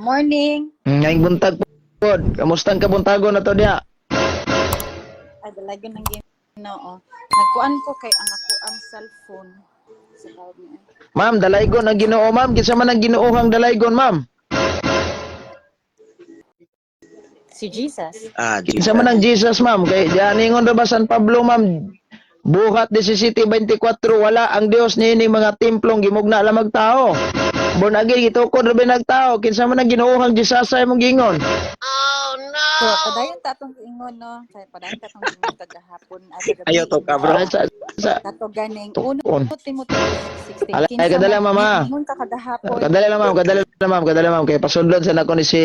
Morning. Ngayong buntag pod. Kamusta ang kabuntagon na to diya? Ay, dalagan ng Ginoo. Nagkuan ko kay ang ako ang cellphone. Sa tawag niya. Ma'am, dalaygon ang Ginoo, ma'am. Kinsa man ang Ginoohang dalaygon, ma'am? Si Jesus. Ah, Kinsa man ang Jesus, ma'am? Kay diyan ingon ra ba San Pablo, ma'am? Buhat 17:24, wala ang Dios niini mga templong gimugna lamang tao. Born again gitukod ra ba nagtao? Kinsa man ang Ginoohang Jesus sa imong giingon? So, padayon ta atong giingon, no? Kay padayon ta atong giingon kagahapon ay kagabi. Ayaw to ka, bro. Ah, sa Kato ganing uno tukon. Timoteo 6:16. Alay, Kinsa kadala, man mama. giingon ka kagahapon. Kadali lang, ma'am, kadali lang, ma'am, kadali, ma'am, kay pasudlon sa nako ni si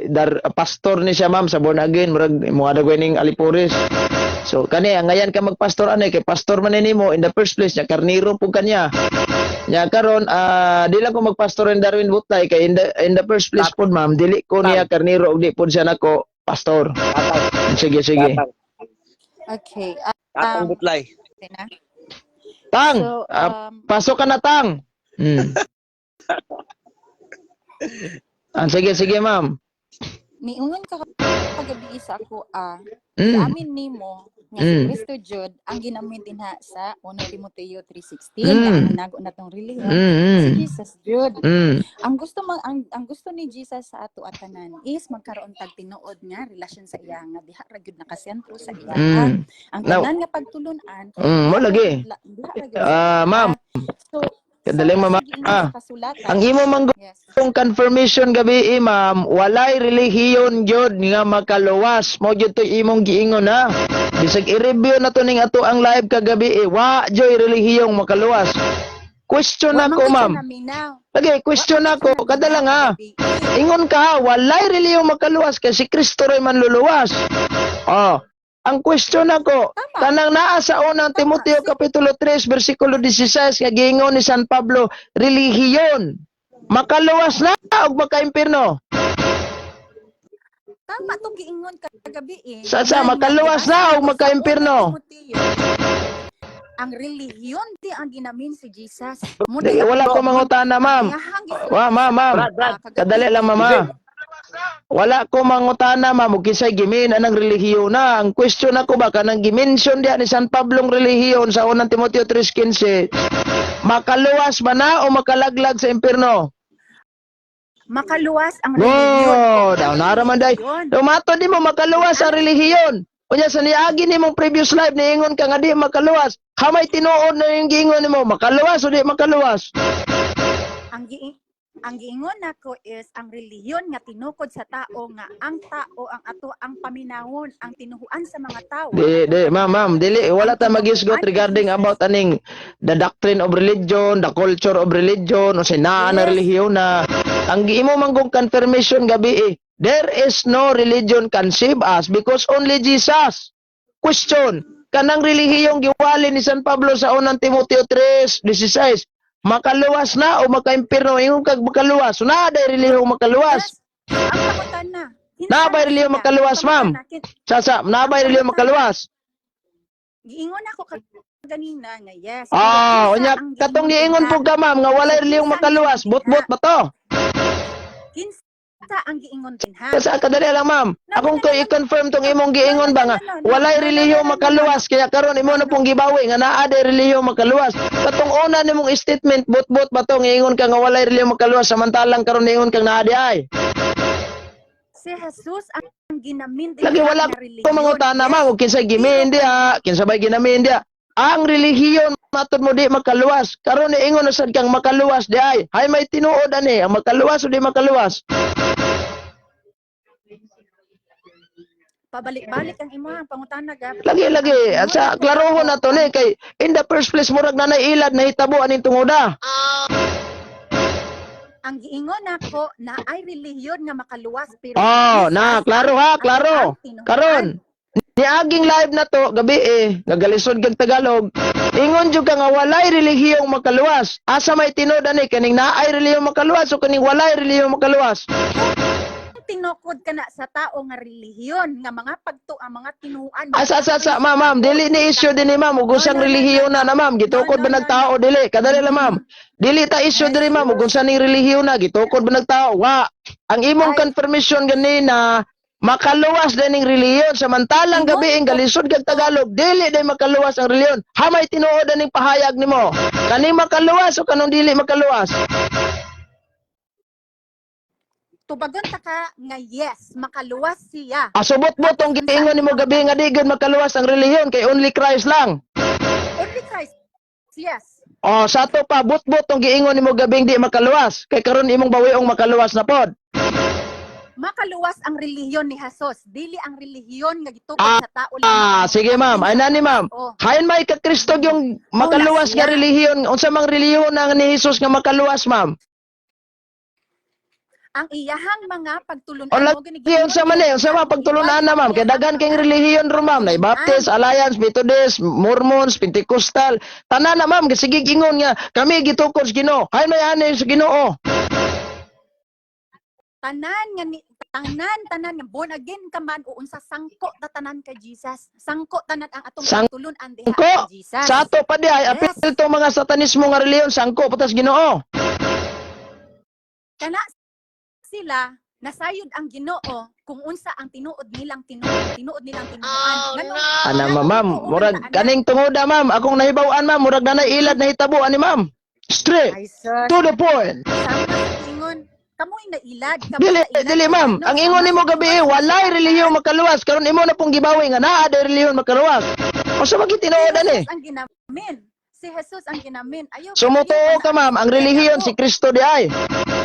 Dar, pastor ni siya, ma'am, sa born again, murag mo adagway ning Alipuris. So kani ang ngayan ka magpastor ani kay pastor man ni nimo in the first place nya karniro pug kanya. Nya karon di lang ko magpastor ni Darwin Butlay kay in the first place pod, ma'am, dili ko niya karniro ug di pod siya nako pastor. Tatang, Sige, sige. tatang, Okay. tatang butlay. Okay na. Tang, So, pasok ka na, tang. Sige, sige, ma'am. Niingon ka kagabi sa ako sa amin nimo nga si Kristo jud ang ginamin dinha sa 1 Timoteo 3:16 nga ang nago na tong relihiyon si Jesus jud. Ang gusto man ang gusto ni Jesus sa ato atanan is magkaroon tag tinuod nga relasyon sa iya nga diha ra gyud nakasentro sa iya. Ang tanan nga pagtulun-an Mo lagi. diha ra gyud sa Ah, iya. ma'am. So, Kadali, sa ma'am. giingon sa kasulatan. Ang imo man kung confirmation gabi, ma'am, walay relihiyon jud nga makaluwas. Mo jud to'y imong giingon ha. Bisag i-review na to ning ato ang live kagabi, eh, wa joy relihiyong makaluwas. Question Wa man ako, gyud siya ma'am. naminaw. Lagi, question Wa man ako, gyud siya kadala nga. naminaw kagabi. Ingon ka, walay relihiyong makaluwas kay si Kristo ray manluluwas. Oh. Ang question ako, kanang naa sa unang Timoteo kapitulo 3 bersikulo 16 nga giingon ni San Pablo, relihiyon makaluwas na og makaimpirno? Tama tong giingon kagabi eh. Sa Nga makaluwas na gibasa o ko sa makaimpirno? unang Timoteo, ang relihiyon di ang ginamin si Jesus. Mo Di, wala ko mangutana, ma'am. Wa, ma'am, ma'am. Brad, Brad. Kadali lang, mama. Wala ko mangutana, ma'am, ug kinsay gimin anang relihiyon na. Ang question ako ba kanang gimension diha ni San Pablong relihiyon sa unang Timoteo 3:15, makaluwas ba na o makalaglag sa impierno? Makaluwas ang relihiyon. Go, daw nara man day. Dumato di mo makaluwas ang relihiyon. Unya sa niagi nimong previous life niingon ka nga di makaluwas. Hamay tinuod na yung giingon nimo, makaluwas o di makaluwas? Ang giingon nako is ang relihiyon nga tinukod sa tao nga ang tao ang ato ang paminawon, ang tinuhuan sa mga tao. Di, di, ma'am, ma'am, dili, wala ta magisgot regarding about aning the doctrine of religion, the culture of religion, o naa na relihiyon na. Ang giimo man kong confirmation gabi eh, there is no religion can save us because only Jesus. Question, kanang relihiyong giwali ni San Pablo sa unang Timoteo 3:16, makaluwas na o makaimpirno? Ingon kag makaluwas. So, naa day relihiyong makaluwas? Yes, ang pangutana. Naa ba relihiyong makaluwas, ma'am? Sa, naa ba relihiyong makaluwas? Giingon ako kaganina nga yes. Ah, Pero unya kinsa ang katong giingon niingon po ka, ma'am, nga walay relihiyong Kinsa ang makaluwas, giingon bot-bot ba to? Kinsa ang giingon dinha? Kasi kadali lang, ma'am. Akong ko i-confirm tong imong giingon ba nga walay relihiyong makaluwas kaya karon imo na pong gibawi nga naa day relihiyong makaluwas. Katong una nimong statement, bot-bot ba to ngiingon ka nga walay relihiyong makaluwas samantalang karon niingon kang naa di ay? Si Jesus ang ginamin dinha Lagi wala nga ko relihiyon. mangutana, ma'am, ug kinsay gimin diha, kinsa bay ginamin diha. Ang relihiyon matod mo di makaluwas. Karon niingon na sad kang makaluwas di ay. Hay may tinuod ani, ang makaluwas o di makaluwas? Pabalik-balik ang imong pangutana gab. Lagi lagi at sa klarohon na to ni kay in the first place murag na ilad nahitabo aning tungoda. Ang giingon nako na ay relihiyon nga makaluwas pero Oh, si na Jesus klaro ha, ang klaro. ang tinuhuan. Karon niaging live na to gabi eh, nagalisod kag Tagalog. Ingon jud ka nga walay relihiyong makaluwas. Asa may tinuod ani, kaning naay relihiyong makaluwas o kaning walay relihiyong makaluwas? Tinukod ka na sa tao nga relihiyon nga mga pagto ang mga tinuan. Asa asa asa, ma'am, ma'am, dili ni issue din ni ma'am ug usang relihiyon na na, ma'am, gitukod ba nagtao dili? Kadali lang, ma'am. Dili ta issue diri, ma'am, ug unsa ning relihiyon na gitukod ba nagtao? Wa. Ang imong Ay. Confirmation ganina, makaluwas din ning relihiyon, samantalang gabi ang galisod kag Tagalog, dili day makaluwas ang relihiyon. Hamay tinuod aning pahayag nimo. Kani makaluwas o kanong dili makaluwas? Tubagon ta ka nga yes, makaluwas siya. Asubot mo tong giingon nimo gabi nga di gyud makaluwas ang relihiyon kay only Christ lang. Only Christ. Yes. O sa ato pa, butbot tong giingon nimo gabi di makaluwas kay karon imong bawiong makaluwas na pod. Makaluwas ang relihiyon ni Jesus, dili ang relihiyon nga gitukod sa tao lang. Ah, sige, ma'am. Ay nani, ma'am. Oh. Hain may ka Kristo yung makaluwas nga siya. relihiyon. Unsa mang relihiyon ang ni Jesus nga makaluwas, ma'am? Ang iyahang mga pagtulunan O mo lagi, unsa man eh, unsa man pagtulunan na, ma'am? Kay daghan kay relihiyon ro, ma'am. Nay Baptist, Alliance, Methodist, Mormons, Pentecostal. Tanan na, ma'am, sige ingon nga kami gitukod sa Ginoo. Hain may ani sa Ginoo. Tanan nga ni tanan tanan nga born again ka man o unsa, sangko ta tanan kay Jesus. Sangko tanan ang atong Sangko? pagtulunan diha kay Jesus. Sa ato pa di ay apil to mga satanismo nga relihiyon, sangko patas Ginoo. Kana sila nasayod ang Ginoo kung unsa ang tinuod nilang tinuod, tinuod nilang tinuoan. Oh, Ana ma, ma'am, murag kaning tungoda, ma'am, akong nahibaw-an, ma'am, murag nanay ilad na hitabo ani, ma'am. Straight Ay sir, to the point. sama sa ingon, kamoy nailad, kamoy Dili, nailad. dili, ma'am. Ano, Ang ingon nimo gabi, eh, walay relihiyon makaluwas. Karon imo na pong gibawi nga naa day relihiyon makaluwas. Unsa man gyud tinuod Si ani? Jesus ang ginamin. Si Jesus ang ginamin. Ayaw. Sumutuo ka, ma'am, ang relihiyon si Kristo di ay.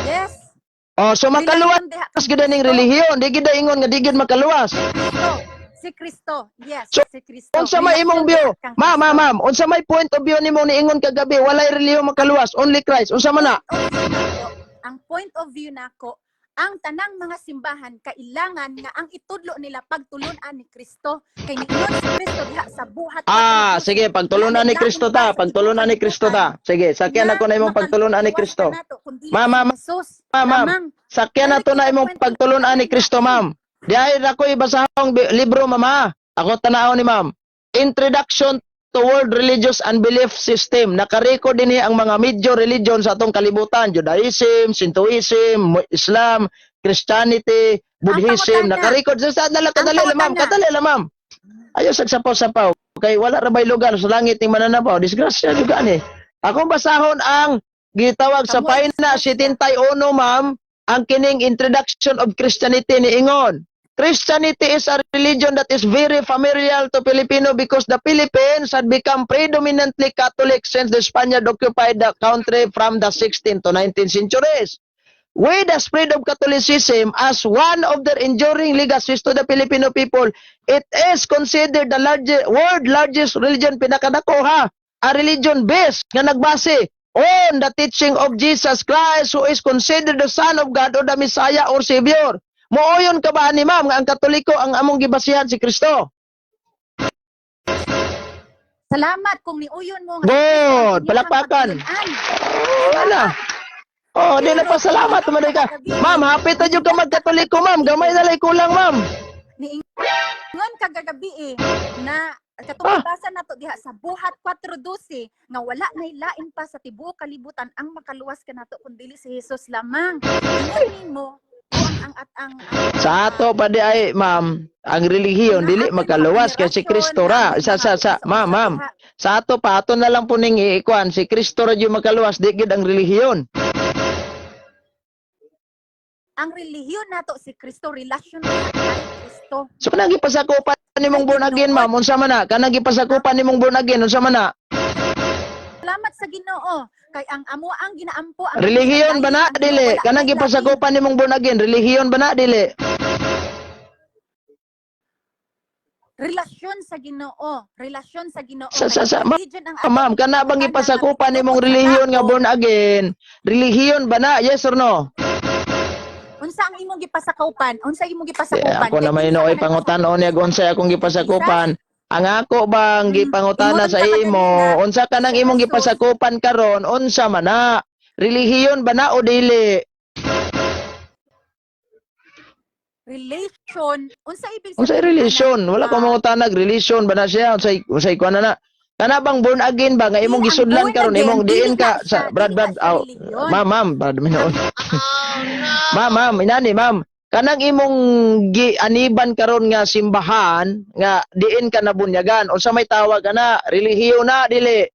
Yes. Oh, so makaluwas Relihiyon diha kang gyud aning Kristo. relihiyon, di gyud ingon nga di gyud makaluwas. Kristo. Si Kristo. Yes, So, si Kristo. unsa may imong view? Kang Ma'am, ma'am, Kristo. ma'am, unsa may point of view nimo niingon kagabi walay relihiyon makaluwas, only Christ? Unsa man na? Point of view nako, ang point of view nako, ang tanang mga simbahan kailangan nga ang itudlo nila pagtulunan ni Kristo, kay niingon si Kristo diha sa Buhat Ah, sige, pagtulunan ni Kristo ta, pagtulunan ni Kristo ta. Sige, sakyan ako na imong pagtulunan ni Kristo. Ma'am, ma'am, Jesus. ma'am, ma'am. Lamang. Sakyan na to na imong pagtulunan ni Kristo, ma'am. Di ay ako'y basahong libro, mama. Ako tanaw ni ma'am. Introduction to World Religious and Belief System. Nakareko din ang mga major religion sa atong kalibutan. Judaism, Shintoism, Islam, Christianity, Buddhism. Ang pangutana. Nakarecord sa dala kadali Ang lang, ma'am. pangutana. Kadali lang, ma'am. Ayaw sa sapaw-sapaw. Kay wala ra bay lugar sa langit ning mananapaw. Disgrasya juga ni. Akong basahon ang gitawag sa Kamu, pahina disgrasya. 71, ma'am, ang kining Introduction of Christianity ni ingon. Christianity is a religion that is very familiar to Filipino because the Philippines had become predominantly Catholic since the Spaniard occupied the country from the 16th to 19th centuries. With the spread of Catholicism as one of their enduring legacies to the Filipino people, it is considered the largest, world largest religion, pinakadako ha, a religion based nga nagbase on the teaching of Jesus Christ, who is considered the Son of God or the Messiah or Savior. Mooyon ka ba ni ma'am nga ang Katoliko ang among gibasihan si Kristo? Salamat kung niuyon mo nga Good. si Kristo ang inyong Palakpakan. pagtulunan. Oh, wala. Oh, di na pa salamat man ka. Ma'am, happy ta jud ka magkatoliko, ma'am. Gamay na lay kulang, ma'am. Niingon kagagabi eh, na katong basa nato diha sa Buhat 4:12 nga wala nay lain pa sa tibuok kalibutan ang makaluwas kanato kun dili si Jesus lamang. Ingon nimo kung ang at ang Sa ato pa di ay, ma'am, ang relihiyon dili makaluwas kay si Kristo ra. Sa ma'am, ma'am. Sa ato pa ato na lang po ning iikuan si Kristo ra jud makaluwas, di gyud ang relihiyon. Ang relihiyon nato si Kristo, relasyon na kay Kristo. So kanang gipasakupan nimong born again, ma'am, unsa man na? Kanang gipasakupan nimong born again, unsa man na? Salamat sa Ginoo kay ang amo ang ginaampo ang Relihiyon ba na dili? Wala Kanang nay lain. gipasakupan nimong born again, relihiyon ba na dili? Relasyon sa Ginoo, relasyon sa Ginoo. Ma'am, Religion ang Ma'am, kana bang gipasakupan nimong relihiyon nga born again? Relihiyon ba na? Yes or no? Unsa ang imong gipasakaupan? Unsa imong gipasakupan? Ako Kay naman kinsa inooy ka pangutan-on niya kung unsay akong gipasakupan. Ang ako bang gipangutana Ingon sa ka imo, kaganina, unsa ka nang si imong Jesus. gipasakupan karon, unsa man na? Relihiyon ba na o dili? Relation, unsa ibig Unsay sabihin relation? ana? Wala ko mangutanag relation ba na siya? Unsay kuan na na? Kana bang born again ba nga imong Dili, ang gisudlan born karon again, imong dili diin na ka siya, sa brad dili brad na siya aw, relihiyon. Ma'am, ma'am, brad minuon. Ma'am, ma'am, inani, ma'am. Kanang imong gianiban karon nga simbahan nga diin ka nabunyagan, unsa may tawag ana? Relihiyon na, dili?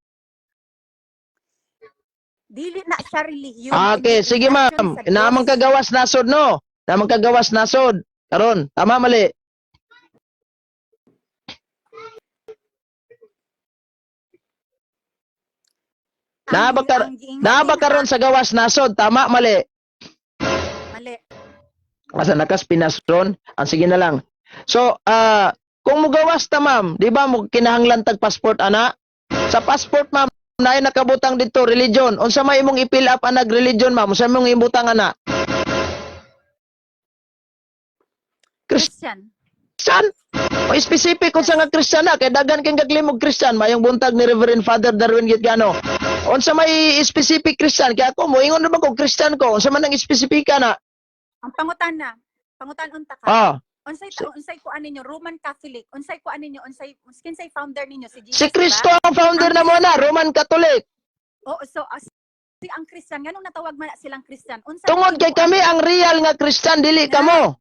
Dili na siya relihiyon. Ah, okay, sige, ma'am. Sa Diyos. Naamang kagawas nasod, no? Naamang kagawas nasod. Karon, tama, mali? Ang giingon Naa ba din karon sa gawas nasod? Tama, mali? Mali. Asa nakas Pinas ron? Ang sige na lang. So, kung mugawas ta, ma'am, di ba mo kinahanglan tag passport ana? Sa passport, ma'am, naay nakabutang dito religion. Unsa may imong i-fill up anag religion, ma'am? Unsa imong ibutang ana? Christian. Christian? O specific kung sa nga Christian na kay daghan kay gaglimog Christian, mayong buntag ni Reverend Father Darwin Gitgano. Unsa may specific Christian? Kaya ako moingon ra ba ko Christian ko? Unsa man ang espesipika na? Ang pangutana, pangutan unta ka. Ah, Unsay kuan ninyo Roman Catholic? Unsay kuan ninyo? Unsay kinsay founder ninyo, si Jesus? Si Kristo ba? ang founder na mo na, Roman Catholic. Oo, so as si ang Christian, nganong natawag man na silang Christian? Unsa Tungod kay kami ang real nga Christian, dili kamo.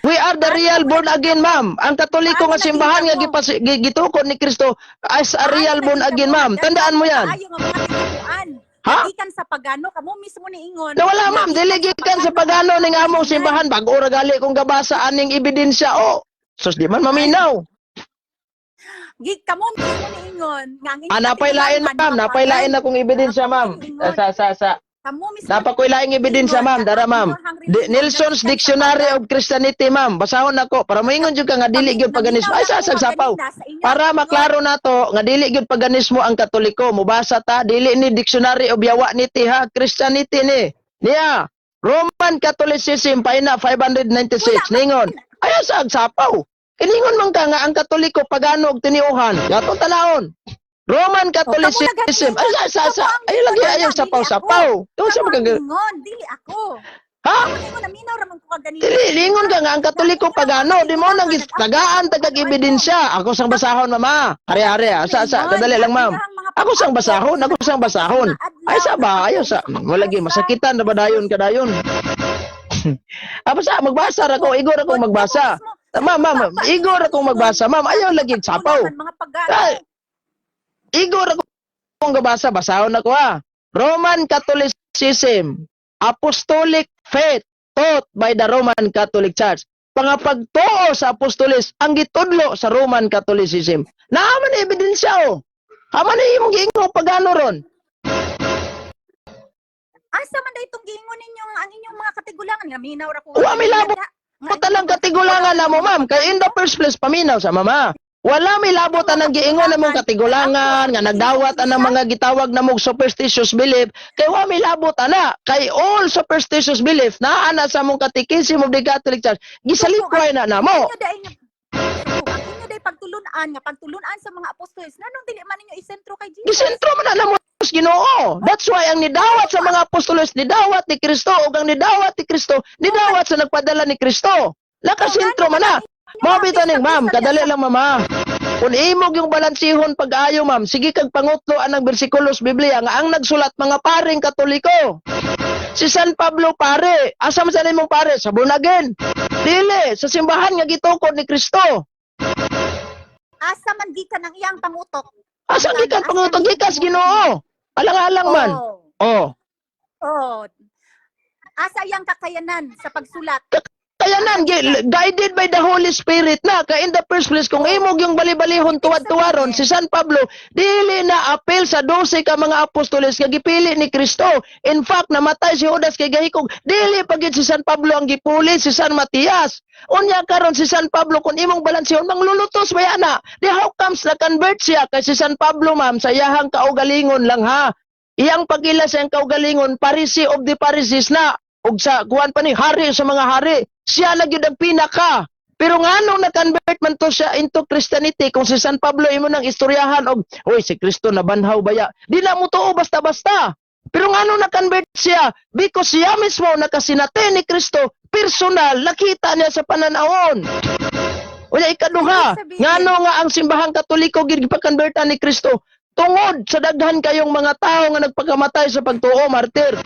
We are the real born again, ma'am. Ang Katoliko nga simbahan nga gitukod ni Kristo as a real born again, ma'am. Tandaan mo yan. Ayo nga mga tinuan. Ha? Gikan sa pagano, kamo mismo niingon. Nawala, ma'am, dili gikan sa pagano ning among simbahan, bag-o ra gali kong gabasa aning ebidensya oh. Sus, di man maminaw. Gi kamo mismo niingon nga ang inyong Ah, napay lain, katigulangan, ma'am, mga napay lain pagan. akong ebidensya, ma'am. Sa Kamo mismo Napakoy laing ebidensya, ma'am, dara, ma'am. Nelson's Dictionary of Christianity, ma'am. Basahon nako para moingon jud ka nga dili gyud paganismo. Ay, sa sagsapaw. Para maklaro nato nga dili gyud paganismo ang Katoliko. Mubasa ta, dili ni Dictionary of Yawa ni ha, Christianity ni. Niya, Roman Catholicism pahina 596 ningon. Ay, sa agsapaw. Kiningon man ka nga ang Katoliko pagano og tiniuhan. Gatong tanawon. Roman Catholicism. Ay, sa sa sa. Ay lagi ayaw sapaw sapaw. Tuon sa mga Ingon, dili ako. Ha? Ingon, naminaw ra man ko kaganina. Dili, lingon ka nga ang Katoliko pagano, di mo nang tagaan tagag ebidensya. Ako sang basahon, mama. Hari-hari ah. Sa kadali lang, ma'am. Ako sang basahon, ako sang basahon. Ay sa ba, ayo sa wala gi masakitan na ba dayon kadayon. Apa sa magbasa ra ko, igor ako magbasa. Ma'am, ma'am, igor ako magbasa, ma'am. Ayaw lagi sapaw. Mga pagano. Ay, igor ako kung gabasa, basahon ako ha. Roman Catholicism, Apostolic faith taught by the Roman Catholic Church. Pangapagtuo sa apostolis ang gitudlo sa Roman Catholicism. Naaman na ebidensya oh. Haman na imong giingon pagano ron. Asa man day itong giingon ninyo nga ang inyong mga katigulangan nga minaw ra ko. Wa mi labot Puta lang katigulangan na mo, ma'am. Kay in the first place, paminaw sa mama. Wala may labot anang giingon na mong katigulangan, nga nagdawat anang mga gitawag na mong superstitious belief. Kay wa may labot ana. Kay all superstitious belief naa na sa mong Catechism of the Catholic Church. Gisalikway na namo. Inyo day nga ang inyo day pagtulunan nga pagtulunan sa mga apostoles, nganong dili man ninyo isentro kay Jesus? Gisentro man na namo sa Ginoo. That's why ang nidawat sa mga apostoles, nidawat ni Kristo, ug ang nidawat ni Kristo, nidawat sa nagpadala ni Kristo. Nakasentro man na. Mao bitaw ning ma'am, kadali lang, mama. Kung imog yung balansihon pag-ayo, ma'am, sige kag pangutlo anang bersikulos Biblia nga ang nagsulat mga paring Katoliko. Si San Pablo pare, asa man sa nimong pare? Sa bunagen. Dili sa simbahan nga gitukod ni Kristo. Asa man gikan ang iyang pangutok? Asa gikan pangutok? Gikas Ginoo. Alang-alang man. Oh. Oh. Oh. Asa iyang kakayanan sa pagsulat? Kaya nan, guided by the Holy Spirit na. Kaya in the first place, kung imog yung bali-balihon tuwad-tuwaron, si San Pablo, dili na apel sa 12 ka mga apostoles nga gipili ni Kristo. In fact, namatay si Judas kay gahikog. Dili pagid si San Pablo ang gipuli, si San Matias. Unya karon si San Pablo, kung imong balansihon, manglulutos ba yan na? Di how comes na convert siya kay si San Pablo, ma'am, sa iyahang kaugalingon lang ha. Iyang pagila sa iyang kaugalingon, Parisi of the Pharisees na. Ug sa kuan pa ni hari sa mga hari. Siya na gyud ang pinaka. Pero nganong na-convert man to siya into Christianity kung si San Pablo imo nang istoryahan og oy, si Kristo nabanhaw baya? Di na mo tuo basta-basta. Pero nganong na-convert siya? Because siya mismo nakasinate ni Kristo personal, nakita niya sa pananawon. Unya ikaduha, Ibig sabihin- ngano nga ang simbahang Katoliko gipakonvertan ni Kristo? Tungod sa daghan kayong mga tao nga nagpakamatay sa pagtuo, martir.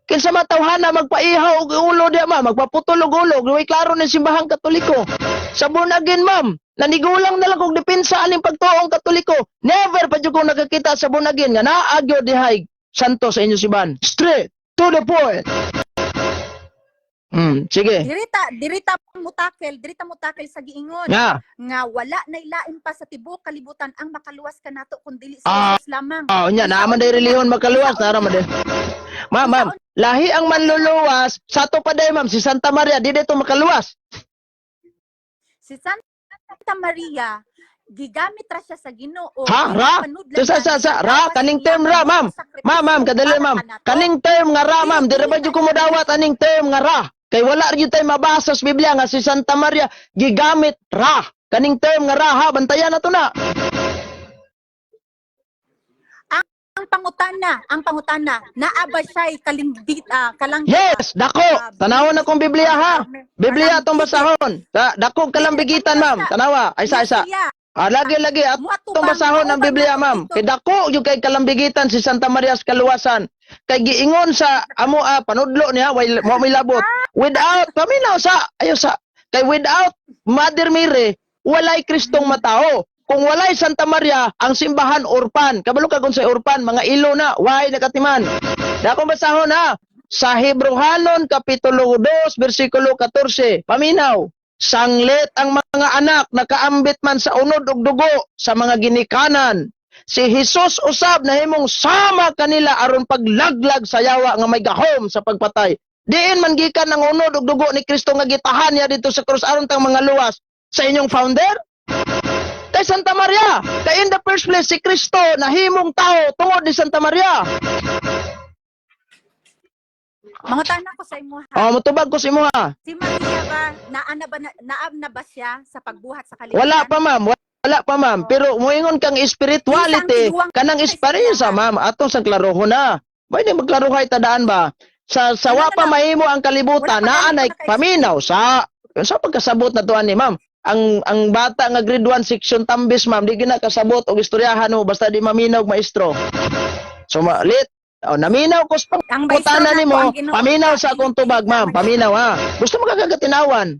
Kinsa matawhana magpaihaw og ulo diya, ma'am, magpaputol og ulo, way klaro ni simbahang Katoliko. Sa born again, ma'am, nanigulang na lang kog depensa aning pagtuong Katoliko. Never pa jud ko nakakita sa born again nga naa gyud dihay santo sa inyong simbahan. Straight to the point. Sige. Dirita mutakil sa giingon Nga. nga wala na ilain pa sa tibuok kalibutan ang makaluwas kanato kun dili si Jesus lamang. Oh, nya naa man day relihiyon makaluwas, naa man day. Ma'am, ma'am, lahi ang manluluwas, sa ato pa day, ma'am, si Santa Maria di dito makaluwas. Si Santa Maria gigamit ra siya sa Ginoo. Ha? Ra? Panudlan Sa ra kaning term ra, ma'am. Ma'am, ma'am, kadali, ma'am. Kaning term nga ra, ma'am, di ra ba jud ko modawat aning term nga ra? Kay wala ra jud tay mabasa sa Biblia nga si Santa Maria gigamit ra. Kaning term nga ra ha, bantayan na to na. Ang pangutana, naa ba siya'y kalimbit kalang Yes, dako. Tanawon na kong Biblia ha. Biblia atong basahon. Dako kalambigitan, ma'am. Tanawa, ay isa isa. Ah, lagi lagi atong basahon ang Biblia, ma'am. Kay dako yung kay kalambigitan si Santa Maria sa kaluwasan. Kay giingon sa amo panudlo niya way mo may labot. Without paminaw sa ayo sa kay without Mother Mary walay Kristong matao. Kung walay Santa Maria, ang simbahan orpan. Kabalo ka kung sa orpan, mga ilo na, way nakatiman. Dako basahon ha. Sa Hebrohanon kapitulo 2 bersikulo 14. Paminaw. Sanglit ang mga anak nakaambit man sa unod ug dugo sa mga ginikanan. Si Jesus usab nahimong sama kanila aron paglaglag sa yawa nga may gahom sa pagpatay. Diin man gikan ang unod ug dugo ni Kristo nga gitahan niya dito sa krus aron tang mga luwas sa inyong founder? Kay Santa Maria. Kay in the first place si Kristo nahimong tao tungod ni Santa Maria. Mangutana ko sa imo ha. Oh, motubag ko sa imo ha. Si Maria ba naa na ba siya sa pagbuhat sa kalibutan? Wala pa, ma'am, wala pa, ma'am. Pero moingon kang spirituality, Isang tiwang kanang espiritu ma'am, atong sa klaroho na. Pwede magklarohay tadaan ba? Sa wa pa mahimo ang kalibutan, Wala pa naa gani nay ko naka-explain. paminaw sa pagkasabot na tuan ni ma'am. Ang bata nga grade 1 section tambis, ma'am, di gina kasabot og istoryahan mo basta di maminaw og maestro. So malit. Oh, naminaw ko sa Ang maestro pangutana na nimo, ang Ginoo. paminaw sa akong tubag, ma'am. Paminaw ha. Gusto mo kagagatinawan?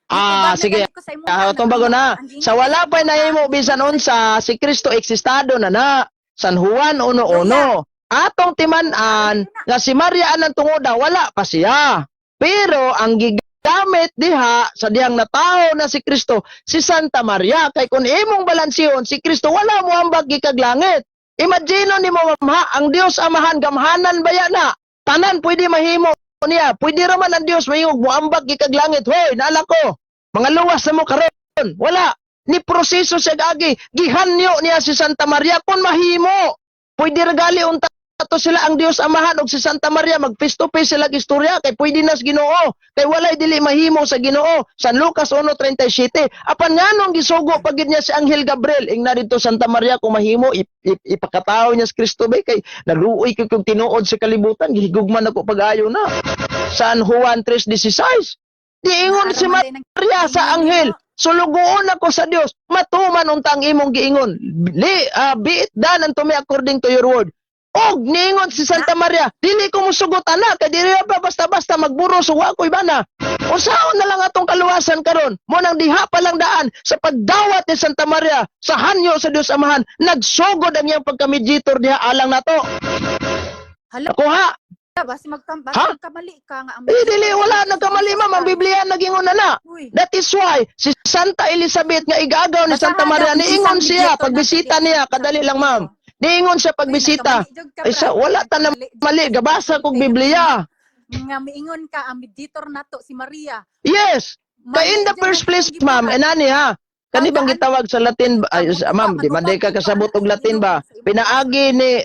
Ah, Motubag na sige. gani ko sa imo, Ah, ha, atong bago na. ang Ginoo Sa wala pa nahimo bisan unsa, si Kristo eksistado na na. San Juan 1:1. Atong timan-an nga si Maria anang tungoda wala pa siya. Pero ang gigamit diha sa dihang natawo na si Kristo, si Santa Maria, kay kun imong balanseon si Kristo wala mo ambag gikag langit. Imagine nimo, ma'am, ha, ang Dios Amahan gamhanan baya na. Tanan pwede mahimo niya. Pwede ra man ang Dios mahimong moambag gikag langit. Hoy, naala ko. Mga luwas na mo karon. Wala. Ni proseso siya gagi. Gihanyo niya si Santa Maria kung mahimo. Pwede ra gali unta to sila ang Dios Amahan og si Santa Maria mag face to face sila istorya kay pwede na sa Ginoo kay walay dili mahimo sa Ginoo, San Lucas 1:37. Apan nganong gisugo pagid niya si Anghel Gabriel ingna didto Santa Maria kung mahimo ipakatawo niya si Kristo ba kay naluoy kay kung tinuod sa kalibutan gihigugman ako pag-ayo na, San Juan 3:16. Diingon si Maria sa anghel, "Sulugoon ako sa Dios, matuman unta ang imong giingon. Li, be it done unto me according to your word." Og niingon si Santa Maria, "Dili ko musugot ana kay dili pa basta-basta magburos ug wa ko'y bana." Usaon na lang atong kaluwasan karon? Mo nang diha pa lang daan sa pagdawat ni Santa Maria sa hanyo sa Dios Amahan, nagsugod ang iyang pagka-mediator diha alang nato. Hala, Kuha. basi Ha? magkamali ka nga ang Eh, dili wala nagkamali, ma'am, ang Biblia nagingon na na. Uy. That is why si Santa Elizabeth nga igagaw ni Basahan Santa Maria daw, niingon isang siya mediator pagbisita na niya, kadali lang, ma'am. Niingon siya pagbisita. Uy, nagkamali jud ka, Ay, sa brad. wala ta na Nagkamali jud mali ka. gabasa kog Biblia. Nga miingon ka ang mediator nato si Maria. Yes. Kay in the Mali jud first ang place, imong ma'am, gibuhat. enani ha. Kani bang gitawag sa Latin ba? Ay, ma'am, di man di ka kasabot og Latin ba? Pinaagi ni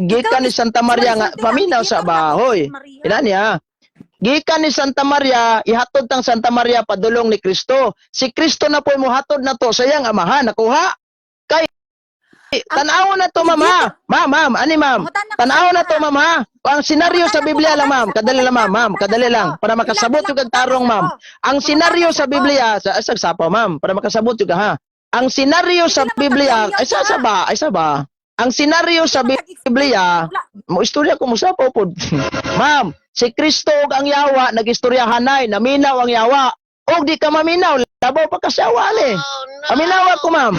gikan ni Santa Maria nga paminaw sa bahoy. Inani ha. Gikan ni Santa Maria, ihatod tang Santa Maria padulong ni Kristo. Si Kristo na po mohatod na to sa iyang amahan. Nakuha? Kay Tan-awon na to, ma'am, ha. Ma'am, ma'am, ani, ma'am. Pangutana ko Tan-awon sa na to, inyo, ha. ma'am, ha. Ang senaryo sa Pangutana ko Biblia lang, ba? ma'am. Kadali lang, ma'am, ma'am. Kadali lang. Para makasabot yung kag tarong, ma'am. Ang senaryo sa Biblia, sa sagsapa, ma'am, para makasabot yung ka, ha. Ang senaryo sa Hindi naman Biblia, pag-uyaw ay sa ka. sa ba, ay sa ba. Ang senaryo sa Biblia, mo istorya ko mo sa pod. Ma'am, si Kristo ug ang yawa nagistoryahanay, naminaw ang yawa. Og di ka maminaw, labaw pa ka sa yawa ni. Paminawa ko, ma'am.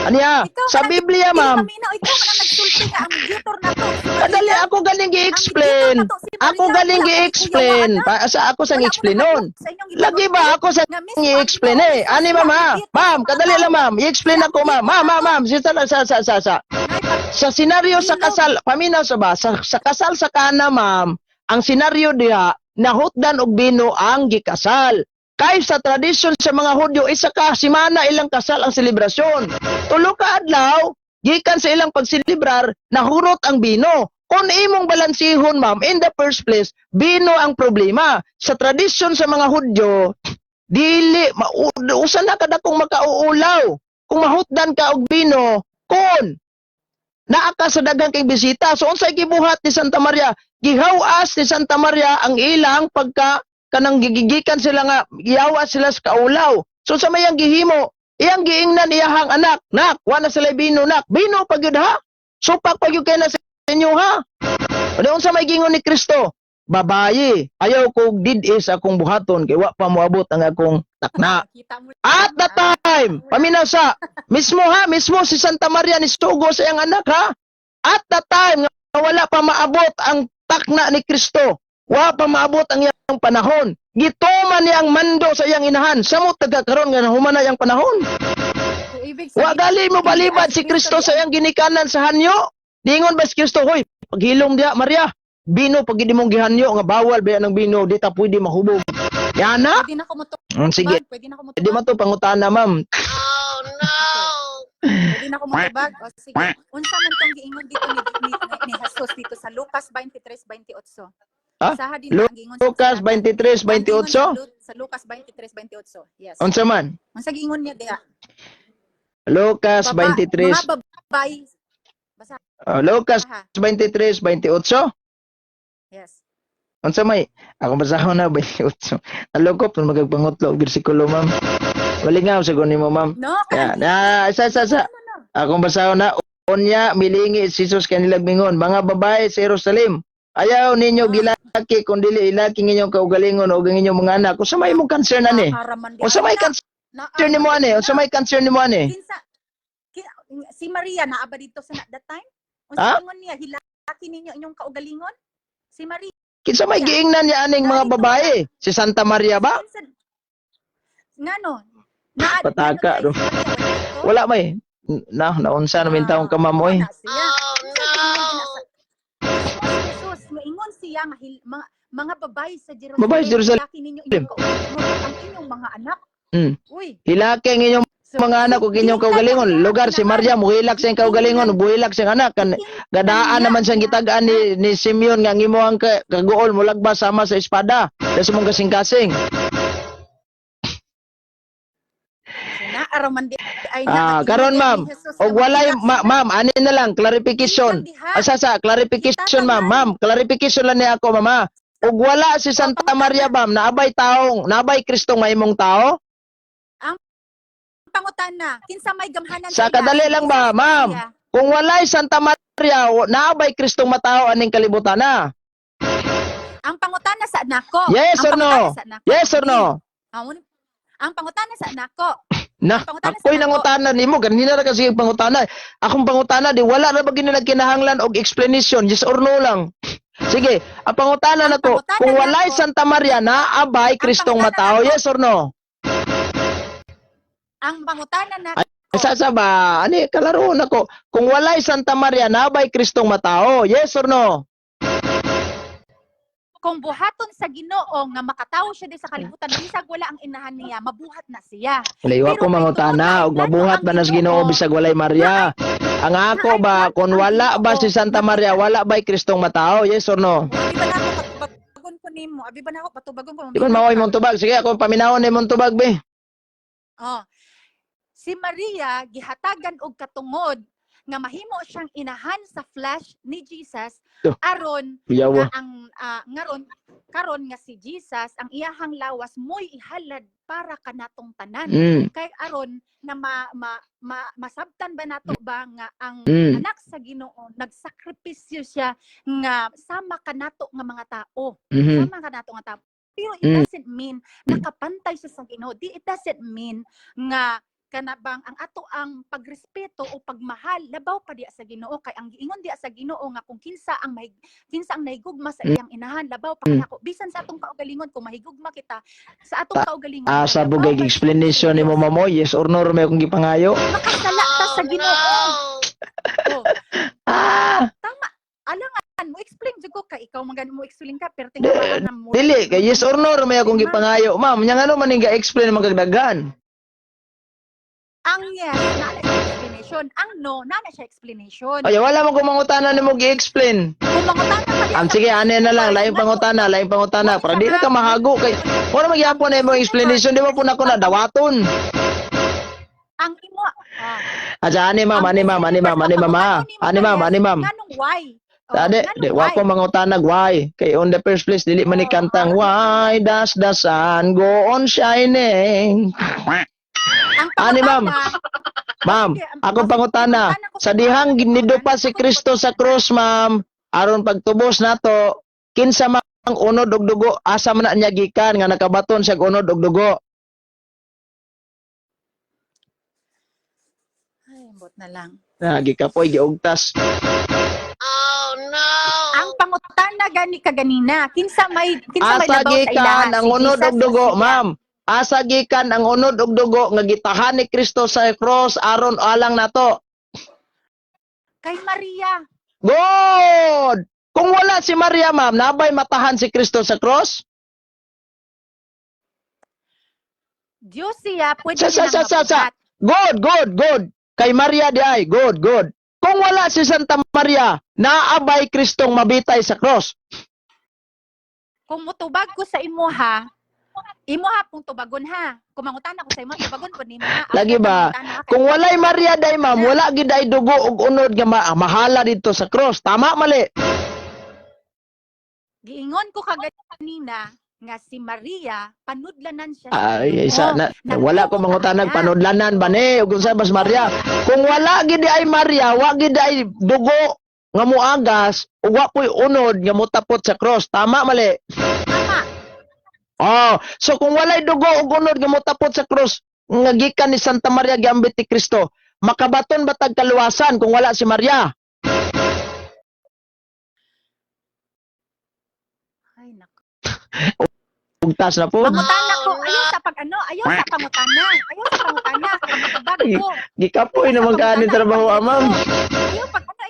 Aniya, Ikaw sa man Biblia, Dili ma'am, maminaw, ikaw man ang nagsulti nga ang mediator na to. Si Maria. Kadali ako galing Ang gi-explain. mediator na to, si Maria. Ako galing Wala ko gi-explain. kuyawa, Pa, sa ako sang Wala ko explain nun. nahadlok sa inyong Lagi ba ako sa Nga mismo ang i-explain Ginoo eh. Jesus Ani, ma'am, ang ha? mediator Ma'am, sa mga kadali tao. lang, ma'am. I-explain ako, ma'am. Ma'am, ma'am, ma'am. Sa sa. Sa senaryo sa kasal, paminaw sa ba? Sa kasal sa Kana, ma'am, ang senaryo diha, nahutdan og bino ang gikasal. Kay sa tradisyon sa mga Hudyo, isa ka simana ilang kasal ang selebrasyon. Tulo ka adlaw, gikan sa ilang pagselebrar, nahurot ang bino. Kung imong balansihon, ma'am, in the first place, bino ang problema. Sa tradisyon sa mga Hudyo, dili usa na kadakong makauulaw. Kung mahutdan ka og bino, kon naa ka sa daghang kay bisita. So unsay gibuhat ni Santa Maria? Gihawas ni Santa Maria ang ilang pagka kanang gigigikan sila nga gihawas sila sa kaulaw. So sa mayang gihimo, iyang giingnan iyahang anak, "Nak, wa na sila bino, nak. Bino pa gyud ha. Supak pa gyud kay na sa inyo ha." Ano unsa may gingon ni Kristo? "Babayi, ayaw kog did-is akong buhaton kay wa pa moabot ang akong takna." Kita mo At the time, paminaw sa, mismo ha, mismo si Santa Maria ni sugo sa iyang anak ha. At the time, nga wala pa maabot ang takna ni Kristo, wa pa maabot ang iyang panahon. Gituman niya ang mando sa iyang inahan. Samot taga karon nga nahuman na iyang panahon. So, ibig Wa sabihin, gali mo balibad si Kristo sa iyang ginikanan sa hanyo. Dingon ba si Kristo, "Hoy, paghilom diha, Maria. Bino pag hindi mong gihanyo nga bawal ba ng bino, di ta pwede mahubog." Yan na. Pwede na ko motubag. Sige, Pwede na ko di motubag. man to pangutana, ma'am. Pwede na ko motubag. O sige. Unsa man tong giingon dito ni Jesus dito sa Lucas 23:28? Ha? Sa din ang giingon sa Lucas kasulatan. Ang giingon 23:28. sa Lucas 23:28. Yes. Unsa man? Unsa giingon niya diha? Lucas 23 Mga babae. Basa Lucas ha. 23:28. Yes. Unsa may? Ako basahon na 28. Nalukop na magagpangutlo og bersikulo, ma'am. Walingaw sa nimo, ma'am. No, Ya, na sa sa sa. No, no, no. Akong basahon na. Unya milingi si Jesus kanilang mingon, "Mga babae sa Jerusalem, ayaw ninyo gilaki kung dili ilaki ang inyong kaugalingon o ang inyong mga anak." Unsa may imong concern ani? Naaraman di Unsa may ay, concern naaraman nimo ani? Unsa may concern nimo ani? Kinsa si Maria naa ba dito sa that time? Ha? Unsa ingon niya, "Hilaki ninyo inyong kaugalingon"? Si Maria. Kinsa may giingnan niya aning mga babae? Si Santa Maria ba? Ngano? Naa Pataka, ngano no? kay si Maria wala dito? Wala may. Na, naunsa na taong ka, ma'am, oy. Wala siya. Oh, no. Jesus, maingon siya nga mga babae sa Jerusalem. Babae sa Jerusalem. "Hilaki ninyo inyong kaugalingon, ang inyong mga anak." Uy. Hilaki ang inyong So, mga anak ug inyong kaugalingon. Lugar si Maria muhilak sa iyang kaugalingon, buhilak sa iyang anak. Kan gadaan naman siyang gitagaan ni Simeon nga ang imong kaguol mulagbas sama sa espada. Sa mong kasing-kasing. Naaraman di ay Ah, karon, ma'am, og walay ma'am, ani na lang clarification. Asa sa clarification, ma'am, ma'am, clarification lang niya ako, mama. Og wala si Santa Maria, ma'am, naabay taong, naabay Kristong mahimong tao? Pangutana, kinsa may gamhanan Sa iya? kadali lang ba, Kinsa ma'am? siya? Kung walay Santa Maria, naabay Kristong matao aning kalibutan na? Ang pangutana sa nako. Yes Ang or no? pangutana sa nako. Yes or no? Ang pangutana sa nako. Na, Pangutana sa ako'y nako. nangutana nimo, ganina ra kasi yung pangutana. Akong pangutana di wala ra ba gini nagkinahanglan og explanation, yes or no lang. Sige, ang pangutana Ang nako, pangutana kung walay nako. Santa Maria, naabay Ang Kristong pangutana matao, nako. yes or no? Ang pangutana nako. Sa sa ba, ani kalaro nako. Kung walay Santa Maria, naabay Kristong matao, yes or no? Kung buhaton sa Ginoo nga makatawo siya di sa kalibutan bisag wala ang inahan niya, mabuhat na siya. Wala Pero ko kay mangutana tungod og kay mabuhat plano ba ang nas Ginoo Ginoo, bisag walay Maria? Ang ako ba kung wala ba si Santa Maria, wala ba'y Kristong matao? Yes or no? Abi ba na ako patubagon ko nimo? Abi ba na ako patubagon ko? Di ba maoy mong tubag? Sige, ako paminawon ni mong tubag be. Oh. Si Maria gihatagan og katungod Nga mahimo siyang inahan sa flesh ni Jesus Oh. aron Yawa. nga ang ngaron karon nga si Jesus, ang iyahang lawas mo'y ihalad para kanatong tanan, kay aron na ma masabtan ba nato ba nga ang anak sa Ginoo, nagsakripisyo siya nga sama kanato nga mga tao, sama kanato nga tao, pero it doesn't mean nakapantay siya sa Ginoo. Di, it doesn't mean nga kana bang ang ato ang pagrespeto o pagmahal labaw pa diya sa Ginoo, kay ang giingon diya sa Ginoo nga kung kinsa ang nahigugma sa iyang inahan, labaw pa kanako. Bisan sa atong kaugalingon, kung mahigugma kita sa atong kaugalingon, Asa labaw bugay pa explanation sa nimo, Diyos. Mamo, yes or no may akong gipangayo. Makasala ta sa Ginoo. Oh, tama, alangan mo explain jud ko kay ikaw man gani mo explain ka, pero tingnan na mo. Dili kay yes or no may akong gipangayo, ma'am. Nya ngano man ning ga-explain man kagdaghan? Ang yes, naa na siya explanation. Ang no, naa na siya explanation. Ay, wala man ko mangutana nimo gi-explain. Kung mangutana ka Am sige, ane na lang, laing pangutana, laing pangutana para di na ka mahago kay wala magyapon na imong explanation, di ba po nako na dawaton. Ang imo Aja ani ma'am, ani ma'am, ani ma'am, ani ma'am, ah. Ani ma'am, ani ma'am. Nganong why? Oh, Ade, nganong di wa why? ko mangutanag why. Kay on the first place dili man ni kantang "Why does the sun go on shining?" Ang Ani, ma'am. pangutana, Ma'am, sige, akong pangutana, pangutana ko sa dihang ginidupa si Kristo sa cross, ma'am, aron pagtubos nato, kinsa mang unod og dugo, asa man na niya gikan nga nakabaton siya og unod og dugo? Ay, ambot na lang. Na gikapoy giugtas. Ang pangutana gani kaganina, kinsa may Asa labaw sa gikan ilaha? ang Si unod Jesus og dugo, o siya? ma'am? Asa gikan ang unod og dugo nga gitahan ni Kristo sa cross aron alang nato? Kay Maria. Good! Kung wala si Maria, ma'am, nabay matahan si Kristo sa cross? Diyos siya, pwede Sa, nilang sa. mabuhat. Good, good, good. Kay Maria di ay, good, good. Kung wala si Santa Maria, naabay Kristong mabitay sa cross? Kung mutubag ko sa imuha, imuha pong tubagon ha. Kung mangutana ko sa imo, tubagon po nimo ha. Lagi ba? Mangutana ka, Kung walay Maria day, ma'am, wala gid ay dugo ug unod nga mahala didto sa cross. Tama, mali? Giingon ko kaganina nga si Maria panudlanan siya sa Ay, Ginoo. isa na wala ko mangutanag panudlanan ba ni ug unsa bas Maria. Kung wala gid ay Maria, wa gid ay dugo nga muagas ug wa po'y unod nga mutapot sa cross. Tama, mali? Tama. Oh, so kung walay dugo ug unod nga motapot sa cross nga gikan ni Santa Maria giambit ni Kristo, makabaton ba tag kaluwasan kung wala si Maria? Ay nako. Ugtas na po. Pangutana ko, ayaw sa pag ano, ayaw sa pangutana. Ayaw sa pangutana kay mutubag ko. Gikapoy naman ka ni trabaho, ah, ma'am. Ayaw pag ano,